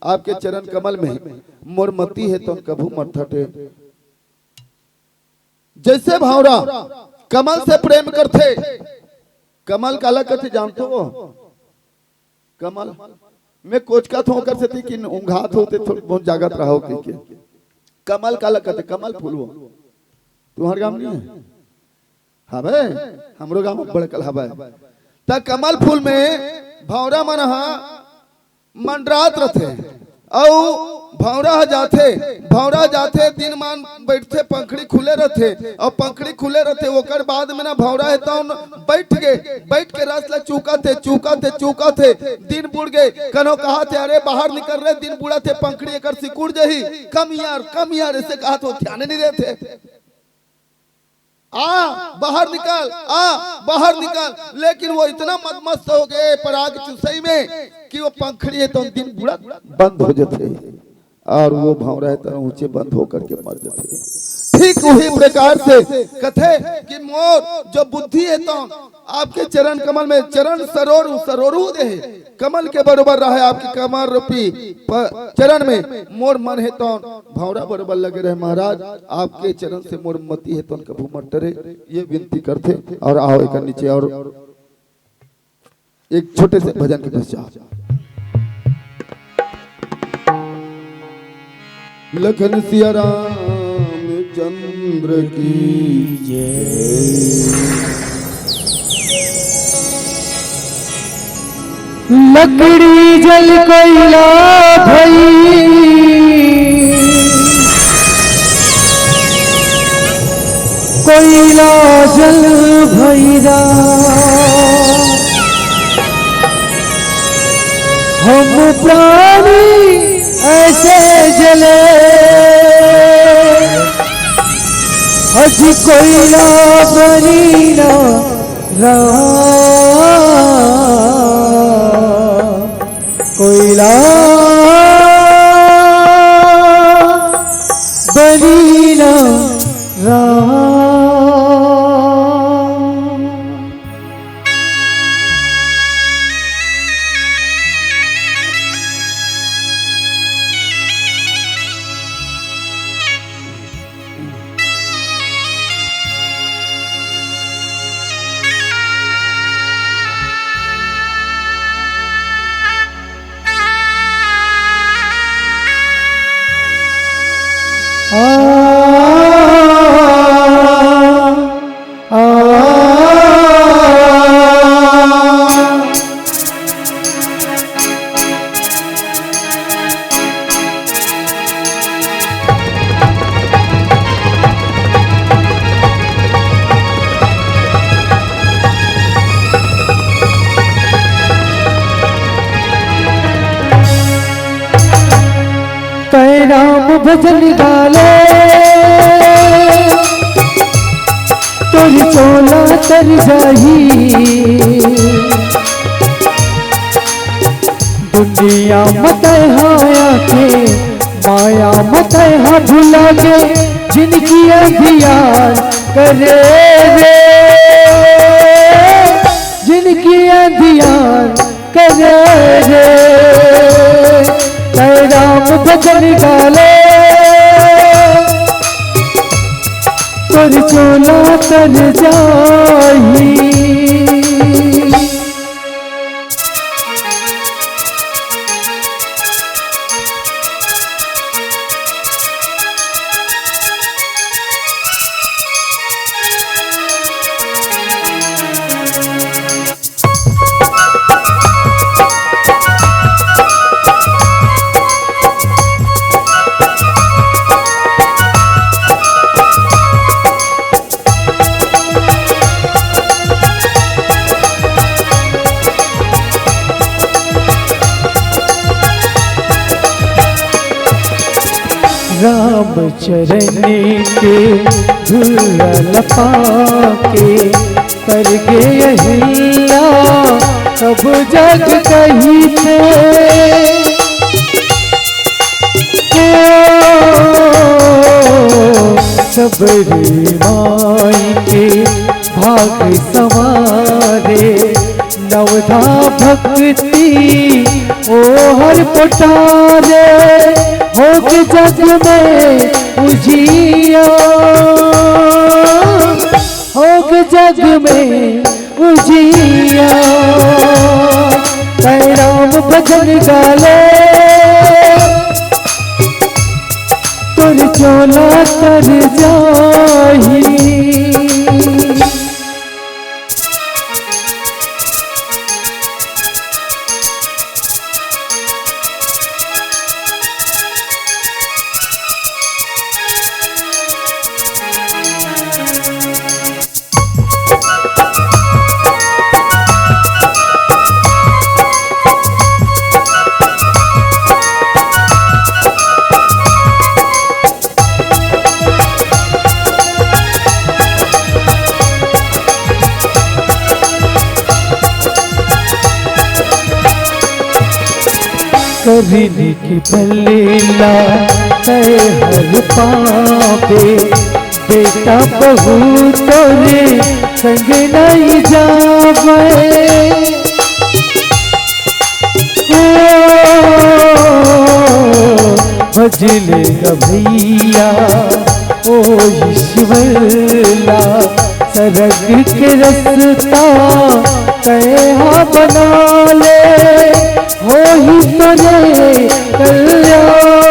आपके चरण कमल में मोर मति हे तो कभू मत हटे।" जैसे भौंरा कमल से प्रेम करथे, कमल काला कथे जानथो? कमल, मैं कोचकत हूँ ओकर सेती कि ऊँघात हो ते थोड़ा बहुत जागत रहो कहिके। कमल काला कथे? कमल फूल वो। तुम्हर गाँव नहीं है? हवे, हमरो गाँव में बड़कल हवे। त कमल फूल में भौंरा मन ह मंडरात रथे। अउ भौंरा ह जाथे, भौंरा जाथे, दिन मान बइठथे, पंखड़ी खुले रथे, अउ पंखड़ी खुले रथे, ओकर बाद में ना भौंरा हे तौन बइठ गे, बइठ के रस ल चूकत हे, चूकत हे, चूकत हे, दिन बुड़ गे, कनो कहत हे, "अरे बाहर निकल रे, दिन बुड़त हे, पंखड़ी एकर सिकुड़ जही, come here, come here," ऐसे कहत हो, ध्यान नहीं देथे। आ, बाहर निकल, आ, बाहर निकल। लेकिन वो इतना मदमस्त हो गए पराग चुसई में कि वो पंखड़ी हे तो दिन बुड़त बंद हो जाथे और वो भौंरा हे तो ऊंचे बंद होकर के मर जाथे। ठीक वही प्रकार से कथे कि मोर जो बुद्धि हे तो आपके चरण कमल में, चरण सरोरु, सरोरु दे हे, कमल के बरोबर रहे आपके कमल रूपी प-, चरण में मोर मन हे तौन भौंरा बरोबर लगे रहे महाराज, आपके चरण से मोर मति हे तौन कभू मत डरे, ये विनती करथे। और आओ एक नीचे और एक छोटे से भजन के पश्चात। लखन सिया रामचंद्र की जय। लकड़ी जल कोइला भई, कोइला जल भई रा। हम प्राणी ऐसे जले, अज कोइला बनी ना रहा, कोइला बनी ना रहा। आ, आ, तै राम भजन गाले, तोर चोला तर जाही। दुनिया म तै हा आके, माया म तै हा भुला के, जिनकी अंधियार करे रे, जिनकी अंधियार करे रे। तै राम भजन गाले, तोर चोला तर जाही। राम चरण के धूल लपा के, कर गे अहिल्या सब जग कहिथे। ओ, सबरी माई के भाग संवारे, नवधा भक्ति ओहर पोटारे, होके जग में उजिया, होके जग में उजिया। तै राम भजन गाले, तोर चोला तर जाही। करिनी के भले ला तै हर पावे, बेटा बहू तोरे संग नहीं जावे। ओ, भजले ग भैया ओ ईश्वर ला, सरग के रस्ता तै हा बना ले, होही तोरे कल्याण,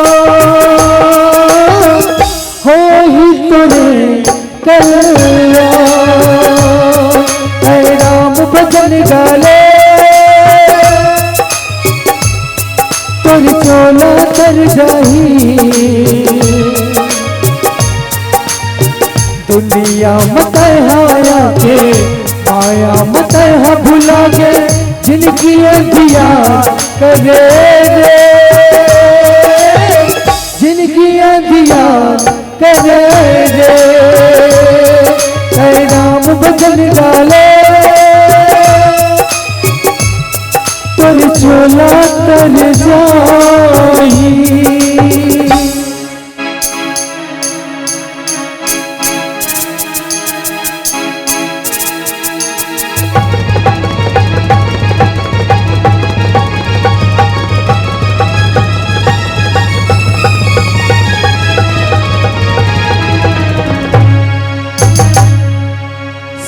होही तोरे कल्याण। तै राम भजन गाले, तोर चोला तर जाही। दुनिया म तै हा आके, माया म तै हा भुला के, जिनकी अंधियार करे रे, जिनकी अंधियार करे रे। तै राम भजन गाले, तोर चोला तर जाही।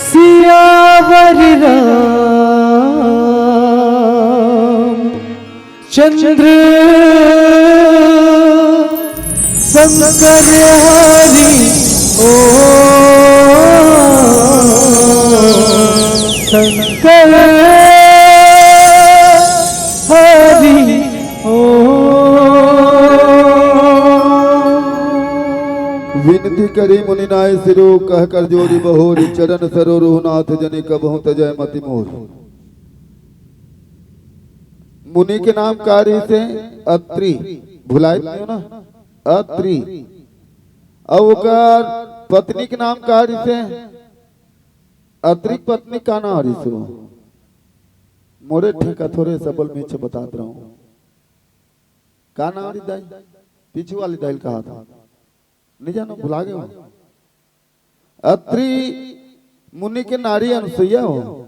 सियावर राम चंद्र शंकर हरि ओम, शंकर हरि ओम। विनती करी मुनि नाय सिरो, कह कर जोड़ी बहोरी, चरण सरो रघुनाथ जनि कबहु तजय मति मोर। मुनि के नाम का रहिसे? अत्रि। भुलाय नइ हो ना? अत्रि। अउ ओकर पत्नी के नाम का रहिसे? अत्रि के पत्नी का नाम रहिसे? मोरे ठेका थोरे सबल मीछ बतात रहूं। का नाम रहिस दाई? पीछू वाली दाई ल कहा था। नइ जानो, भुला गे हो। अत्रि मुनि के नारी अनुसुईया हो।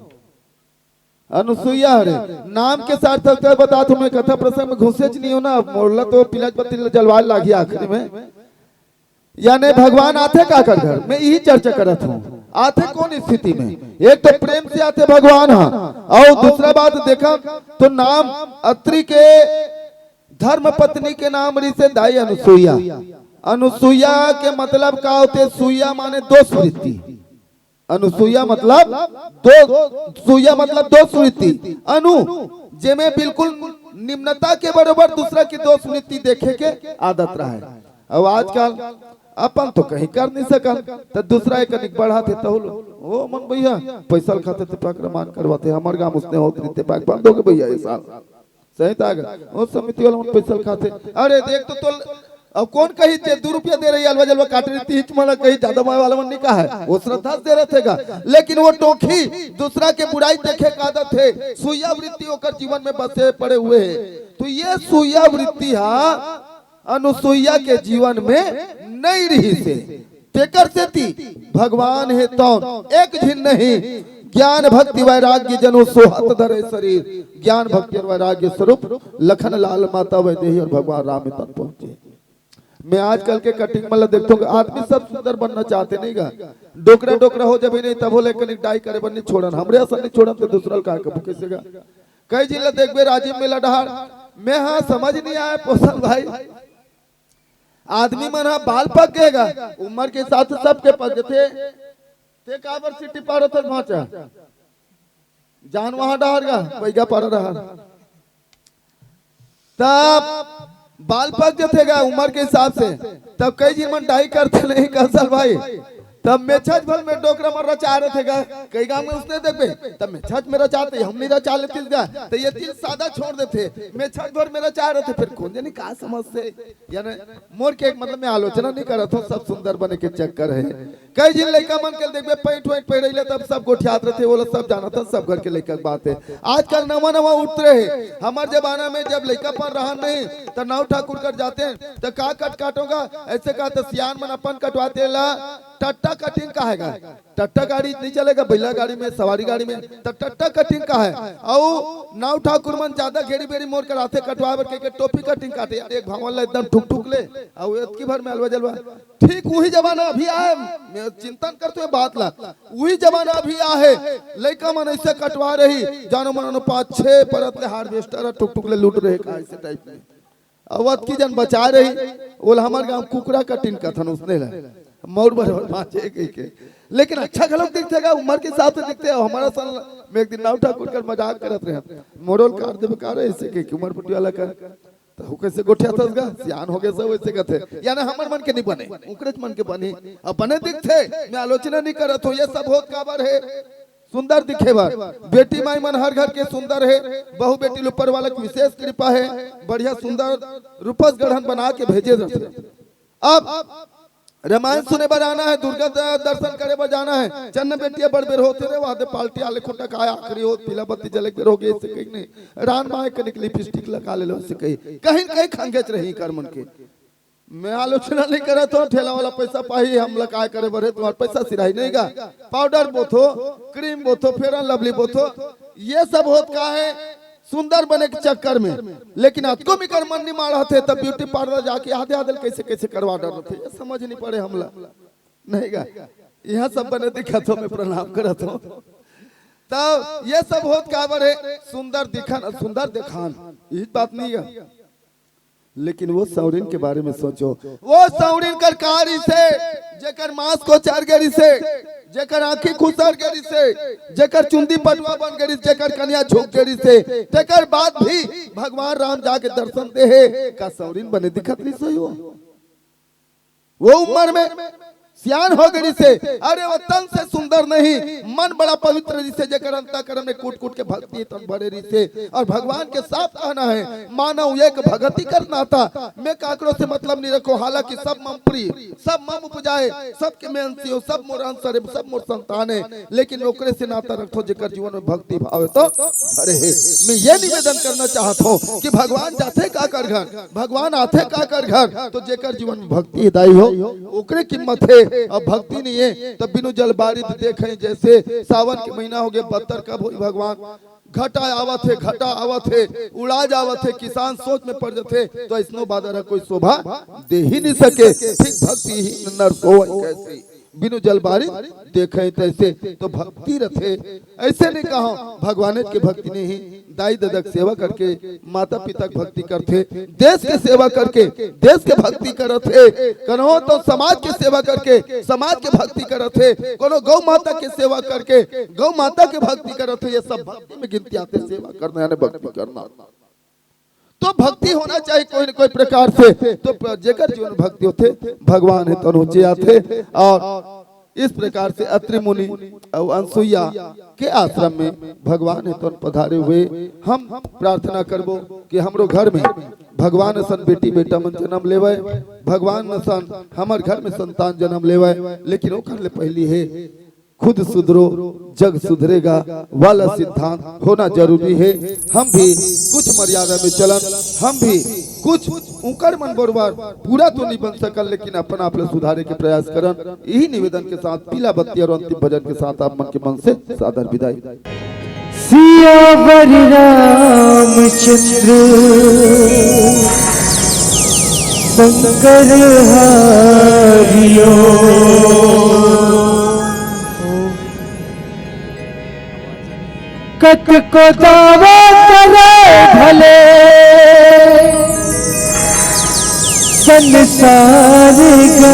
अनुसुईया हरे। नाम के सार्थकता बताथों मैं, कथा प्रसंग में घुसेच नइ हो ना। अब मोला तो पिलाच बत्ती ल जलवाय लागही आखिरी में। याने भगवान आथे काकर घर में, इही चर्चा करत हंव। आथे कोन स्थिति में? एक तो प्रेम से आथे भगवान ह, अउ दूसरा बात देखा तो नाम अत्रि के धर्म पत्नी के नाम रहिसे दाई अनुसुईया। अनुसुईया के मतलब का होथे? सुईया माने दोष वृत्ति। अनुसुईया मतलब दो, सुईया मतलब दोष वृत्ति। अनु, जेमे बिल्कुल निम्नता के बरोबर दूसरा के दोष वृत्ति देखे के आदत रहय। अउ आजकल अपन तो कहीं कर नइ सकन, त दूसरा एक कनिक बढ़ाथे तहू लो। ओ मन भैया, पैसा ल खाथे ते पाक रमान करवाथे, हमर गांव उसने होत रहिथे पाक बंद हो गे भैया ये साल। सही ताग, ओ समिति वाला मन पैसा ल खाथे। अरे देख तो तोल, अब कोन कही ते दू रुपया दे रही अलवा जलवा काट रही, तीच मन कही जादा माय वाला मन नइ कहा है, वो श्रद्धा से दे रहिथे गा। लेकिन वो टोंखी दूसरा के बुराई देखे का आदत हे, सुईया वृत्ति ओकर जीवन में बसे पड़े हुए हे। तो ये सुईया वृत्ति हा अनुसुईया के जीवन में नइ रहिसे। तेकर सेती भगवान हे तौन एक झिन नहीं, ज्ञान भक्ति वैराग्य जनु सोहत धरे शरीर। ज्ञान भक्ति और वैराग्य स्वरूप लखन लाल माता वैदेही और भगवान राम में तन पहुंचे। मैं आजकल के कटिंग मन ल देखथों, आदमी सब सुंदर बनना चाहथे नहीं गा। डोकरा डोकरा हो जबे नहीं, तभो ले कनिक डाई करे बर नहीं छोड़न, हमरे असन नहीं छोड़न, तो दूसरा ल का कबू कइसे गा। कई झिन ल देखबे राजीव मेला डहार, मैं हाँ समझ नहीं आय पोसल भाई। आदमी मन ह बाल पक गे गा, उम्र के हिसाब से सबके पक जथे। ते काबर सिटी पाड़त हस भांचा? जान वहां डहार गा, बैगा पाड़ा डहार। तब बाल पक जथे गा उम्र के हिसाब से, तब कई झिन मन डाई करथे नहीं कौशल भाई। तब मेछज भर में डोकरा मन रचा रथे गा, कई गांव में उसने देखबे, तब मेछज में रचाथे, हम नहीं रचा लेतिस गा, तो ये तीन सादा छोड़ देथे, मेछज भर में रचा रथे, फिर कोन जनी का समझ से, यानी मोर के मतलब मैं आलोचना नहीं करत हूँ, सब सुंदर बने के चक्कर है। कई झिन लइका मन के देखबे, पैंट वैंट पहिरे ले तब सब गोठियात रथे, वो लोग सब जानत हन, सब घर के लइका के बात है। आजकल नवा नवा उतरे है, हमर जमाना में जब लइका पर रहन नहीं, त नाव ठाकुर कर जाते हैं, त का कट काटोगा, ऐसे कहा, त सियान मन अपन कटवाते ला, टट्टा कटिंग कहेगा। टट्टा गाड़ी नहीं चलेगा, बैला गाड़ी में, सवारी गाड़ी में, त टट्टा कटिंग का है। अउ नाव ठाकुर मन ज्यादा घेड़ी बेड़ी मोर कराथे कटवा बर के, के टोपी कटिंग काटे, यार, एक भावन ला एकदम ठुक ठुक ले, अउ एतकी भर में अलवा जलवा। ठीक वही जमाना अभी आए, मैं चिंतन करते हुए बात ला, वही जमाना अभी आहे। लइका मन ऐसे कटवा रही, जानो मन पाँच छह परत ले हार्वेस्टर टुक टुक ले लूट रहे का, ऐसे टाइप में। अउ अतकी जन बचा रही, ओला हमर गांव कुकरा कटिंग कथन, उसने ला मौर बर बांचे कहि के। लेकिन अच्छा घलोक दिखथे गा, उम्र के हिसाब से दिखथे। अउ हमर सन में एक दिन नाव ठाकुर कर मजाक करत रहे, मोरोल काट देबे का रे, ऐसे कहि के उमर पट्टी वाला कर। त हो कैसे गोठियाथस गा, सियान हो गे सब ऐसे कथे। यानी हमर मन के नहीं बने, उकरेच मन के बनी। अब बने दिखथे, मैं आलोचना नहीं करत हूँ, ये सब होत काबर है? सुंदर दिखे बर। बेटी माई मन हर घर के सुंदर है, बहू बेटी ल ऊपर वाला के विशेष कृपा है, बढ़िया सुंदर रूपस गढ़न बना के भेजे रहथे। अब रामायण सुने बर आना है, दुर्गा द-, दर्शन करे बर जाना है, चन्न बेटिया बड़ बेर होथे रे, वहां दे पार्टी आले खुट्टा काय आखिरी होत, पीला बत्ती जले के बेर हो गे, ऐसे कहि नहीं। रान माय कनिक लिपस्टिक लगा ले लो, ऐसे कहि, कहीं न कहीं खंगेच रही कर मन के। मैं आलोचना नहीं करत हूँ, ठेला वाला पैसा पाही, हमला काय करे बर है, तुम्हार पैसा सिराही नहीं गा। पाउडर बोथो, क्रीम बोथो, फेयर एंड लवली बोथो, ये सब होत का है? सुंदर बने के चक्कर में। लेकिन अतको मिकर मन नहीं माढ़त हे, तब ब्यूटी पार्लर जाके आधे आधे कैसे कैसे करवा डरत हे, ये समझ नहीं पड़े हमला। नहीं गा, यहाँ सब बने दिखत हो, मैं प्रणाम करत हूँ। तब ये सब होत काबर है? सुंदर दिखन, सुंदर दिखान, यही बात नहीं है। लेकिन वो सौरिन के बारे में सोचो, वो सौरिन कर का रिसे, जेकर मांस को चर गे रिसे, जेकर आंखी खुसर गे रिसे, जेकर चुंदी पटुआ बन गे रिसे, जेकर कनिया झुक गे रिसे, तेकर बाद भी भगवान राम जाके दर्शन दे हे। का सौरिन बने दिखत रिसे हो? वो उम्र में सियान हो गे रिसे। अरे, वो तन से सुंदर नहीं, मन बड़ा पवित्र रिसे, जेकर अंतःकरण में कूट कूट के भक्ति तन भरे रिसे। और भगवान के साफ कहना है, मानव एक भगति कर नाता, मैं काकरो से मतलब नहीं रखो, हालांकि सब मम प्रिय, सब मम उपजाए, सबके मैं अंशी हो, सब मोर अंश हरे, सब मोर संतान है, लेकिन ओकरे से नाता रखो जेकर जीवन में भक्ति भाव है तो भरे है। मैं ये निवेदन करना चाहत हूँ कि भगवान जाथे काकर घर, भगवान आथे काकर घर, तो जेकर जीवन में भक्ति हृदय हो, ओकरे कीमत है। अब भक्ति नहीं है, तब बिनु जल बारिश देखे, जैसे सावन के महीना हो गया, बत्तर कब होई भगवान, घटा आवत है, घटा आवत है, उड़ा जावत है, किसान सोच में पड़ जाथे, तो ऐसनो बादर ह कोई शोभा दे ही नहीं सके। ठीक भक्तिहीन नर सोवई कैसे, बिनु जल बारिश देखे तैसे। तो भक्ति रथे, ऐसे नहीं कहो, भगवान के भक्ति नहीं, दाई ददा के सेवा करके, माता पिता के भक्ति करथे, देश के सेवा करके, देश के भक्ति करत हे, कहो तो समाज के सेवा करके, समाज के भक्ति करत हे, कोनो गौ माता के सेवा करके, गौ माता के भक्ति करत हे। ये सब भक्ति में गिनती आथे, सेवा करना यानी भक्ति करना। तो भक्ति होना चाहिए कोई न कोई प्रकार से। तो प्र-, जेकर जीवन में भक्ति होथे, भगवान हे तनु चे आथे। और इस प्रकार से अत्रि मुनि और अनसुईया के आश्रम में भगवान हे तनु पधारे हुए। हम प्रार्थना करबो कि हमरो घर में भगवान असन बेटी बेटा मन जन्म लेवय, भगवान असन हमर घर में संतान जन्म लेवय। लेकिन ओकर ले पहली हे खुद सुधरो, जग सुधरेगा वाला सिद्धांत होना जरूरी है। हम भी कुछ मर्यादा में चलन, हम भी कुछ उंकर मन बरोबर पूरा तो नहीं बन सकल, लेकिन अपन आप ला सुधारे के प्रयास करन। यही निवेदन के साथ पीला बत्ती और अंतिम भजन के साथ आप मन के मन से सादर विदाई। सियावर रामचंद्र शंकर हरिओ। कतको दावा करे भले संसार का,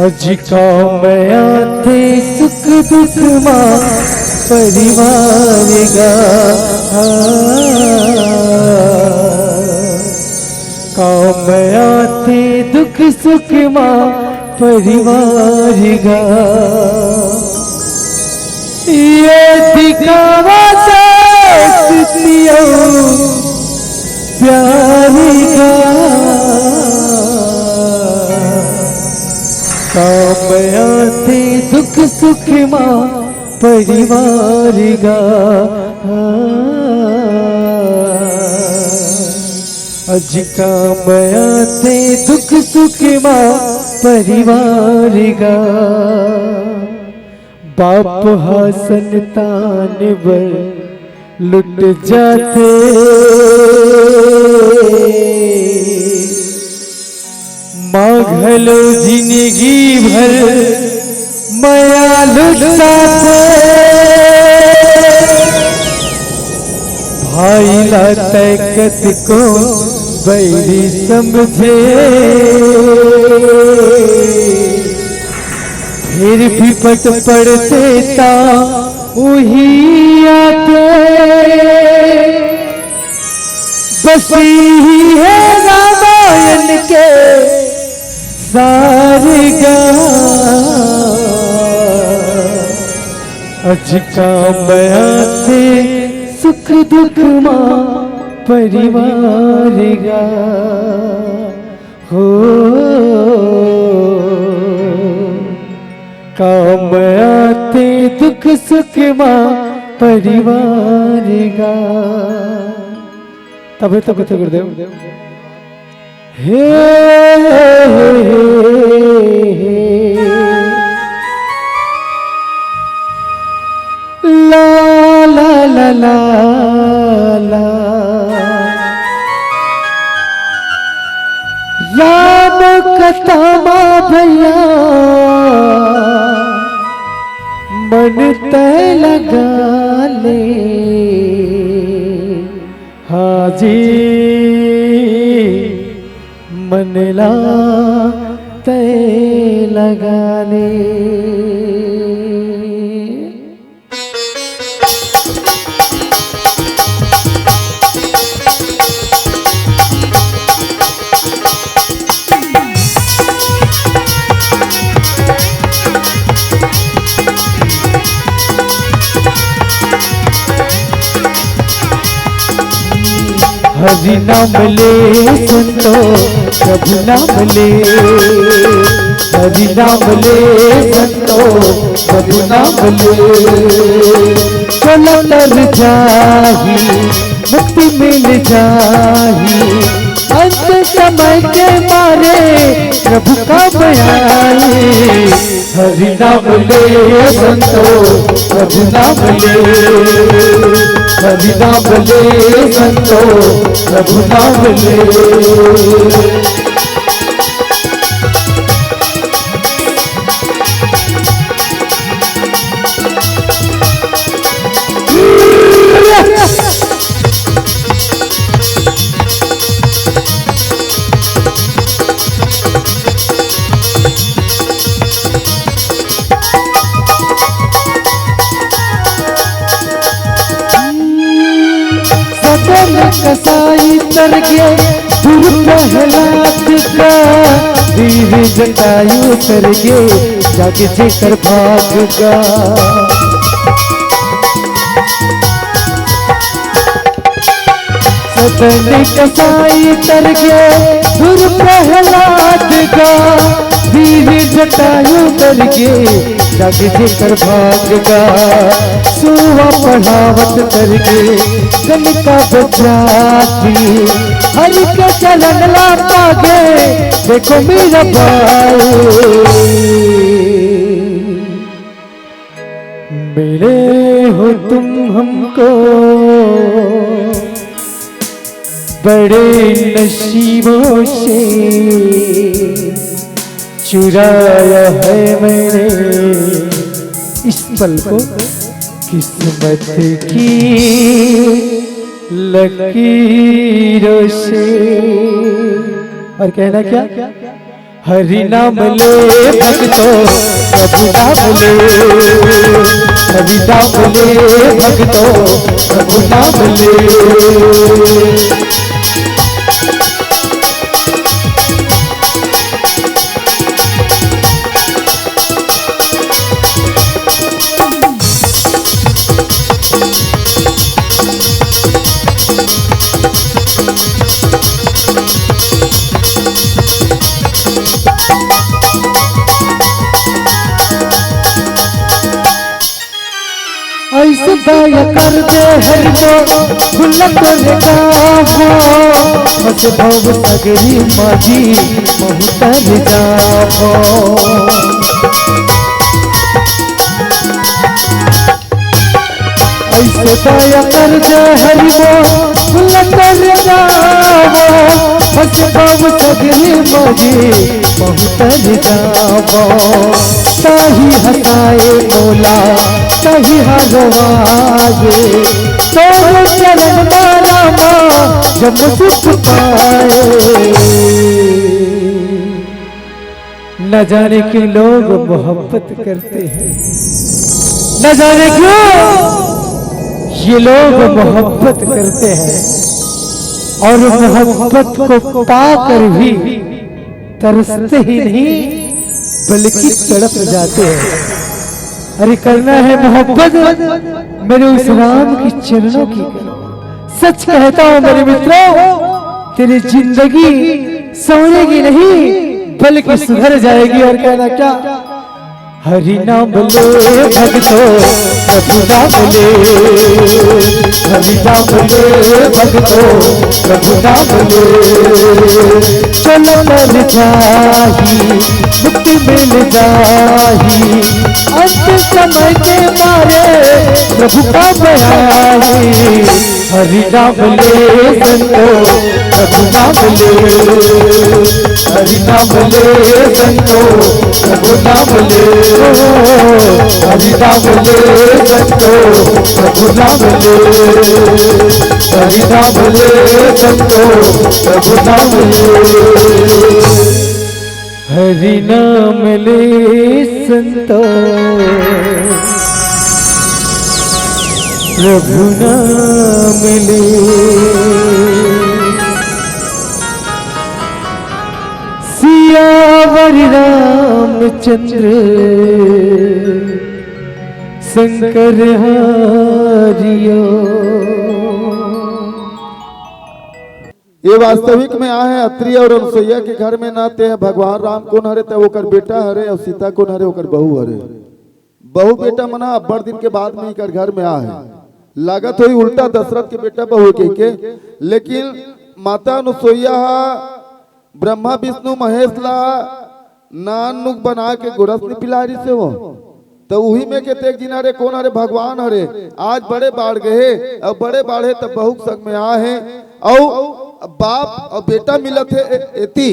अज काम आथे सुख दुख मा परिवार गा। हाँ। काम आथे दुख सुख मा परिवार गा। ये दिखावा दोस्ती अउ प्यार गा। काम आथे दुख सुख मा परिवार गा। हाँ। अज काम आथे दुख सुख मा परिवार गा। बाप हा संतान बर लुट जाथे, माँ घलो जिनगी भर मया लुटाथे। भाई ला तै कतको बैरी समझे, फिर भी पट पड़थे ता उही आथे। बस इही हे रामायण के सार गा। अज काम आथे सुख दुख मा परिवार गा। हो, काम आथे दुख सुख मा परिवार गा। तभे तो कथे गुरुदेव। हे, हे, हे, हे। ला, ला, ला, ला, ला। राम कथा मा भैया मन तै लगा ले। जी मन ला तय लगा ले। हरि नाम ले संतो, प्रभु नाम ले। हरि नाम ले संतो, प्रभु नाम ले। चल तर जाही, मुक्ति मिल जाही। अंत समय के मारे प्रभु का बयाई। हरि नाम ले संतो, प्रभु नाम ले। हरि नाम ले संतो, प्रभु नाम ले। सदन कसाई तर गे, दूर प्रहलाद का। वीर जटायु तर गे, जागे जेकर भाग का। सदन कसाई तर गे, दूर प्रहलाद का। वीर जटायु तर गे, जागे जेकर भाग का। सुवा पढ़ावत तर गे, कनिका बचाती। हरि के चरण ला पागे, देखो मेरा भाई। मिले हो तुम हमको बड़े नसीबों से, चुराया है मैंने इस पल को किस्मत की लकीरों से। और कहना क्या? हरि नाम ले भक्तो, प्रभु नाम ले। हरि नाम ले भक्तो, प्रभु नाम ले। ऐसे दया कर दे हरि को, भूल कर गावो। बस भव सगरी माझी, महु तर जावो। ऐसे दया कर दे हरि को, भूल कर गावो। बस भव सगरी माझी, महु तर जावो। ताही हंसाए मोला, ताही हरवाए, तोरे चरण माला मा जब सुख पाए। न जाने क्यों लोग मोहब्बत करते हैं, न जाने क्यों ये लोग मोहब्बत करते हैं और मोहब्बत को पाकर भी तरसते ही नहीं, बल्कि तड़प जाते हैं। अरे, करना है मोहब्बत मेरे उस राम के चरणों की करो। सच कहता हूँ मेरे मित्रों, तेरी जिंदगी संवरेगी नहीं, बल्कि सुधर जाएगी। और कहना क्या? हरि नाम ले भक्तो, प्रभु नाम ले। हरि नाम ले भक्तो, प्रभु नाम ले। चल तर जाही, मुक्ति मिल जाही। अंत समय के मारे प्रभु का बयाही। हरि नाम ले संतो, प्रभु नाम ले। हरि नाम ले संतो, प्रभु नाम ले। हरि नाम ले संतो, प्रभु नाम ले। हरि नाम ले संतो, प्रभु नाम ले। हरि नाम ले संतो, प्रभु नाम ले। सियावर रामचंद्र शंकर हरिओ। ये वास्तविक में आहे अत्रि और अनुसुईया के घर में ना, ते भगवान राम कोन हरे, ते ओकर बेटा हरे, और सीता कोन हरे, ओकर बहू हरे। बहू बेटा मन ह अब्बड़ दिन के बाद में इकर घर में आहे। लागत होही उल्टा दशरथ के बेटा बहू कहिके, लेकिन माता अनुसुईया ह ब्रह्मा विष्णु महेश ला नान नुक बना के गोरस नि पिला रिहिसे वो। त उही में के तेक जिन हरे, कोन हरे, भगवान हरे। आज बड़े बाढ़ गे हे, अब बड़े बाढ़े त बहू के संग में आहे। अउ बाप अउ बेटा मिलत हे ए-, एती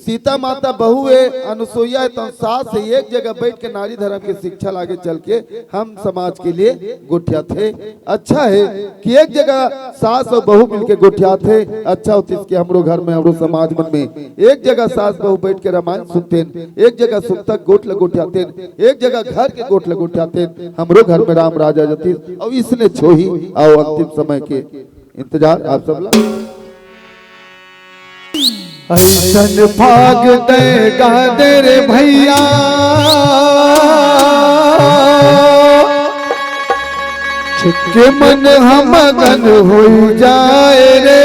सीता माता बहू ए, अनुसुईया ए, तन सास हे, एक जगह बैठ के नारी धर्म के शिक्षा लागे चल के हम समाज के लिए गोठियाथे। अच्छा हे कि एक जगह सास अउ बहू मिलके गोठियाथे। अच्छा होतिस कि हमरो घर में, हमरो समाज मन में एक जगह सास बहू बैठ के रामायण सुनतेन, एक जगह सुनता गोठ ल गोठियातेन, एक जगह घर के गोठ ल गोठियातेन, हमरो घर में राम राज आ जतिस। अउ इसने छोही अउ अंतिम समय के इंतजार आप सब ला। अइसन भाग दे गा दे रे भैया, के मन ह मगन होई जाए रे।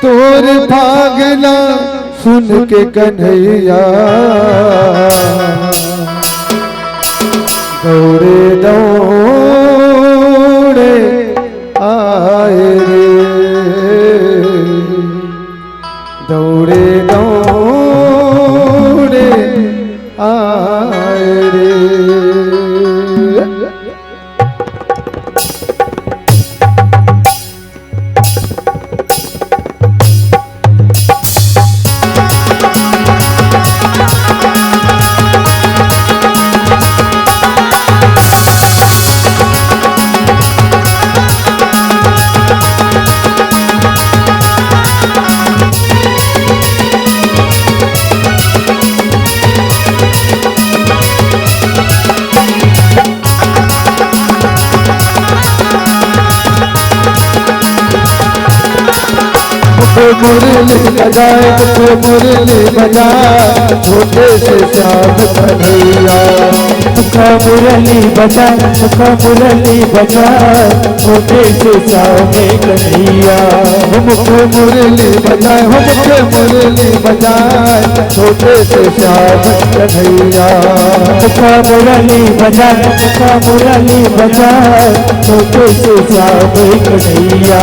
तोर भाग ला सुन के कन्हैया दौड़े दौड़े आए रे, दौड़े दौड़े आए रे। मुख मुरली बजाए, मुख मुरली बजाए, छोटे से श्याम कन्हैया। मुख मुरली बजाए, मुख मुरली बजाए, छोटे से श्याम कन्हैया। मुख मुरली बजाए, हो मुख मुरली बजाए, छोटे से श्याम कन्हैया। मुख मुरली बजाए, मुख मुरली बजाए, छोटे से श्याम कन्हैया।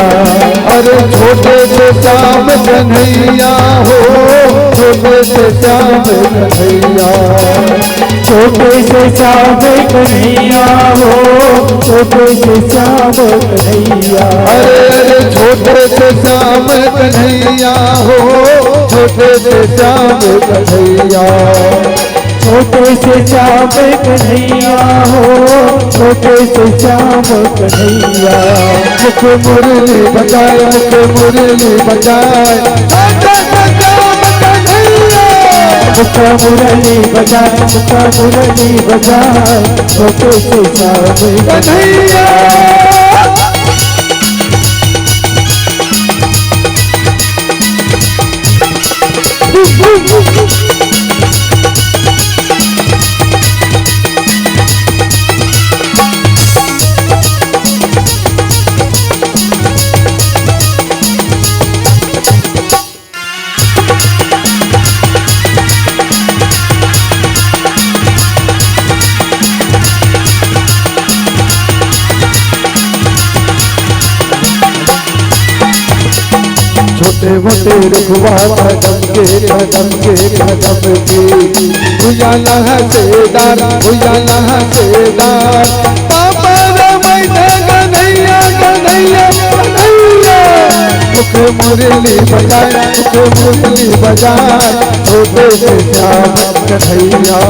अरे छोटे से श्याम कन्हैया हो, छोटे से श्याम कन्हैया। छोटे से श्याम कन्हैया हो, छोटे से श्याम कन्हैया। अरे अरे छोटे से श्याम कन्हैया हो, छोटे से श्याम कन्हैया। छोटे से श्याम कन्हैया हो, छोटे से श्याम कन्हैया। मुख मुरली बजाए, मुख मुरली बजाए, छोटे से श्याम कन्हैया। मुख मुरली बजाए, मुख मुरली बजाए, छोटे से श्याम कन्हैया। छोटे मोटे रुखवा कदम के, कदम के, कदम के। भुइया लहसेदार, भुइया लहसेदार। बाबा रे बैठे कन्हैया, कन्हैया, कन्हैया। मुख मुरली बजाए, मुरली बजाए, छोटे से श्याम कन्हैया।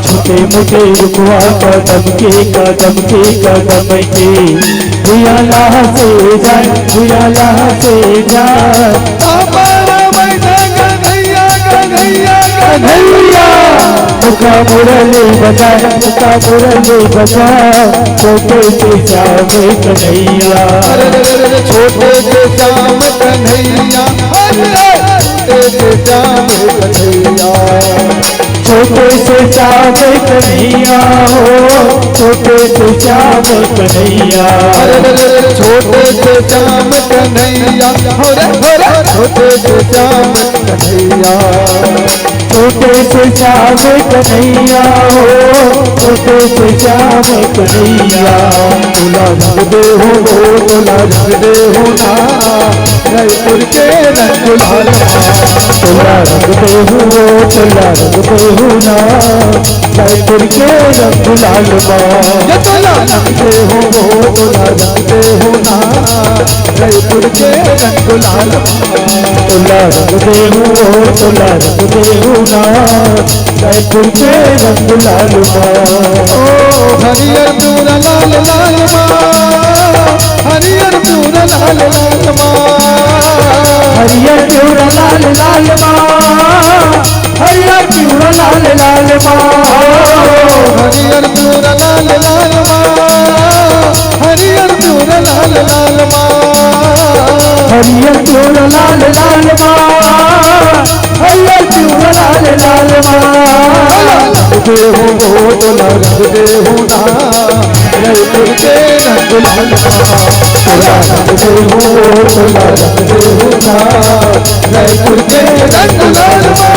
छोटे मोटे रुखवा कदम के, कदम के, कदम के, भुयाला से जाए, भुयाला से जाए। हमारा बैठा कन्हैया, कन्हैया, कन्हैया। मुखा मुरली बजाए, मुखा मुरली बजाए, छोटे से श्याम कन्हैया। अरे रे रे रे, छोटे से श्याम कन्हैया, अरे रे, छोटे से श्याम कन्हैया। छोटे से श्याम कन्हैया हो, छोटे से श्याम कन्हैया। अरे रे रे, छोटे से श्याम कन्हैया, हो रे, हो रे, छोटे से श्याम कन्हैया। छोटे से श्याम कन्हैया हो, छोटे से श्याम कन्हैया। तोला रंग दे हो, तोला रंग दे हो ना, रायपुर के रंग गुलाल। तोला रंग दे हो, तोला रंग दे हो ना, रायपुर के रंग गुलाल। ये तोला रंग दे हो, तोला रंग दे हो ना, रायपुर के रंग गुलाल। तोला रंग देहू, ओ तोला रंग देहू ना, रायपुर के रंग लाल बा। ओ हरियर चूड़ा लाल लाल बा, हरियर चूड़ा लाल लाल बा। हरियर चूड़ा लाल लाल बा, हरियर चूड़ा लाल लाल बा। हरियर चूड़ा लाल लाल बा, हरियर चूड़ा लाल लाल बा। हरियर चूड़ा लाल लाल बा, हरियर चूड़ा लाल लाल बा। देहू वो तोला रंग देहू ना, रायपुर के रंग लाल बा। तोला रंग देहू वो तोला रंग देहू ना, रायपुर के रंग लाल बा।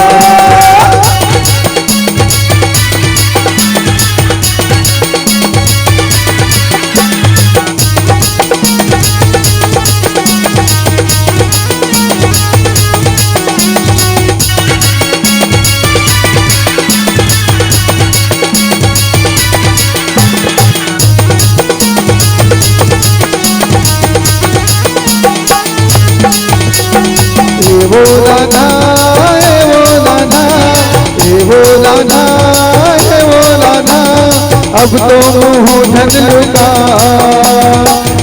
ए वो राधा, ए वो राधा, ए वो राधा, ए वो राधा, अब तो मुँह ढक लुका।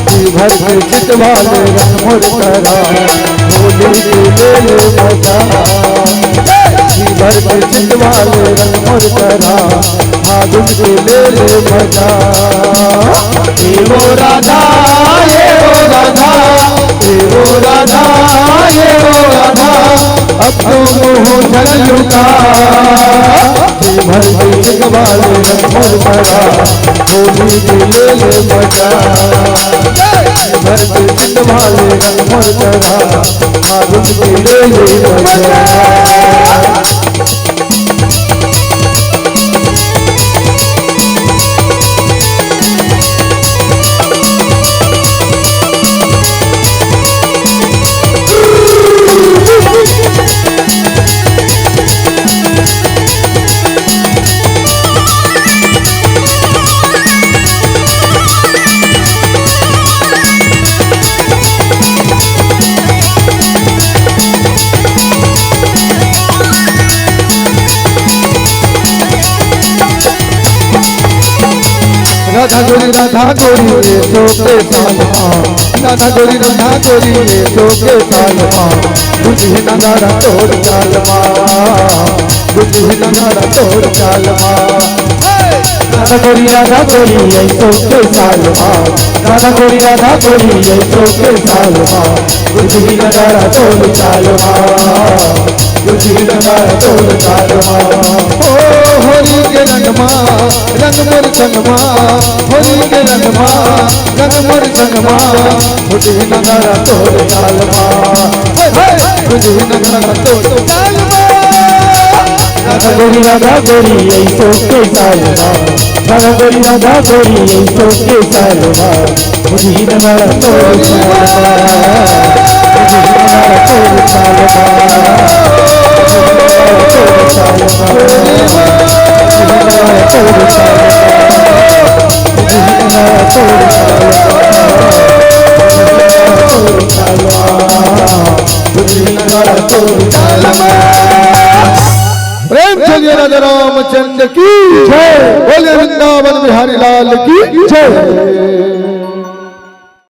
जी भर के चितवाल रंग मोर करा, होली के ले ले मजा। जी भर के चितवाल रंग मोर करा, फागुन के ले ले मजा। ए वो राधा, ए वो राधा, ए वो राधा, ए वो राधा, अब तो मुँह ढक लुका। जी भर के चितवाल रंग मोर करा, होली के ले ले मजा। जी भर के चितवाल रंग मोर करा, फागुन के ले ले मजा। राधा गोरी, राधा गोरी, ये तो के साल मा। राधा गोरी, राधा गोरी, ये तो के साल मा। बुझी नगाड़ा तोर चाल मा, बुझी नगाड़ा तोर चाल मा। राधा गोरी, राधा गोरी, ये तो के साल मा। राधा गोरी, राधा गोरी, ये तो के साल मा। बुझी नगाड़ा तोर चाल मा, बुझी नगाड़ा तोर चाल मा। ओ होली के रंग मा, रंग मोर संग मा, होली के रंग मा, रंग मोर संग मा, बुझी नगाड़ा तोर चाल मा। हे, हे, बुझी नगाड़ा तोर चाल मा। राधा गोरी, राधा गोरी, ये तो के साल मा। राधा गोरी, राधा गोरी, ये तो के साल मा। बुझी नगाड़ा तोर चाल मा। बुझी नगाड़ा तोर चाल मा। बुझी नगाड़ा तोर चाल मा। बुझी नगाड़ा तोर चाल मा। बुझी नगाड़ा तोर चाल मा। बुझी नगाड़ा तोर चाल मा। रामचंद्र की जय। बोले वृंदावन बिहारी लाल की जय।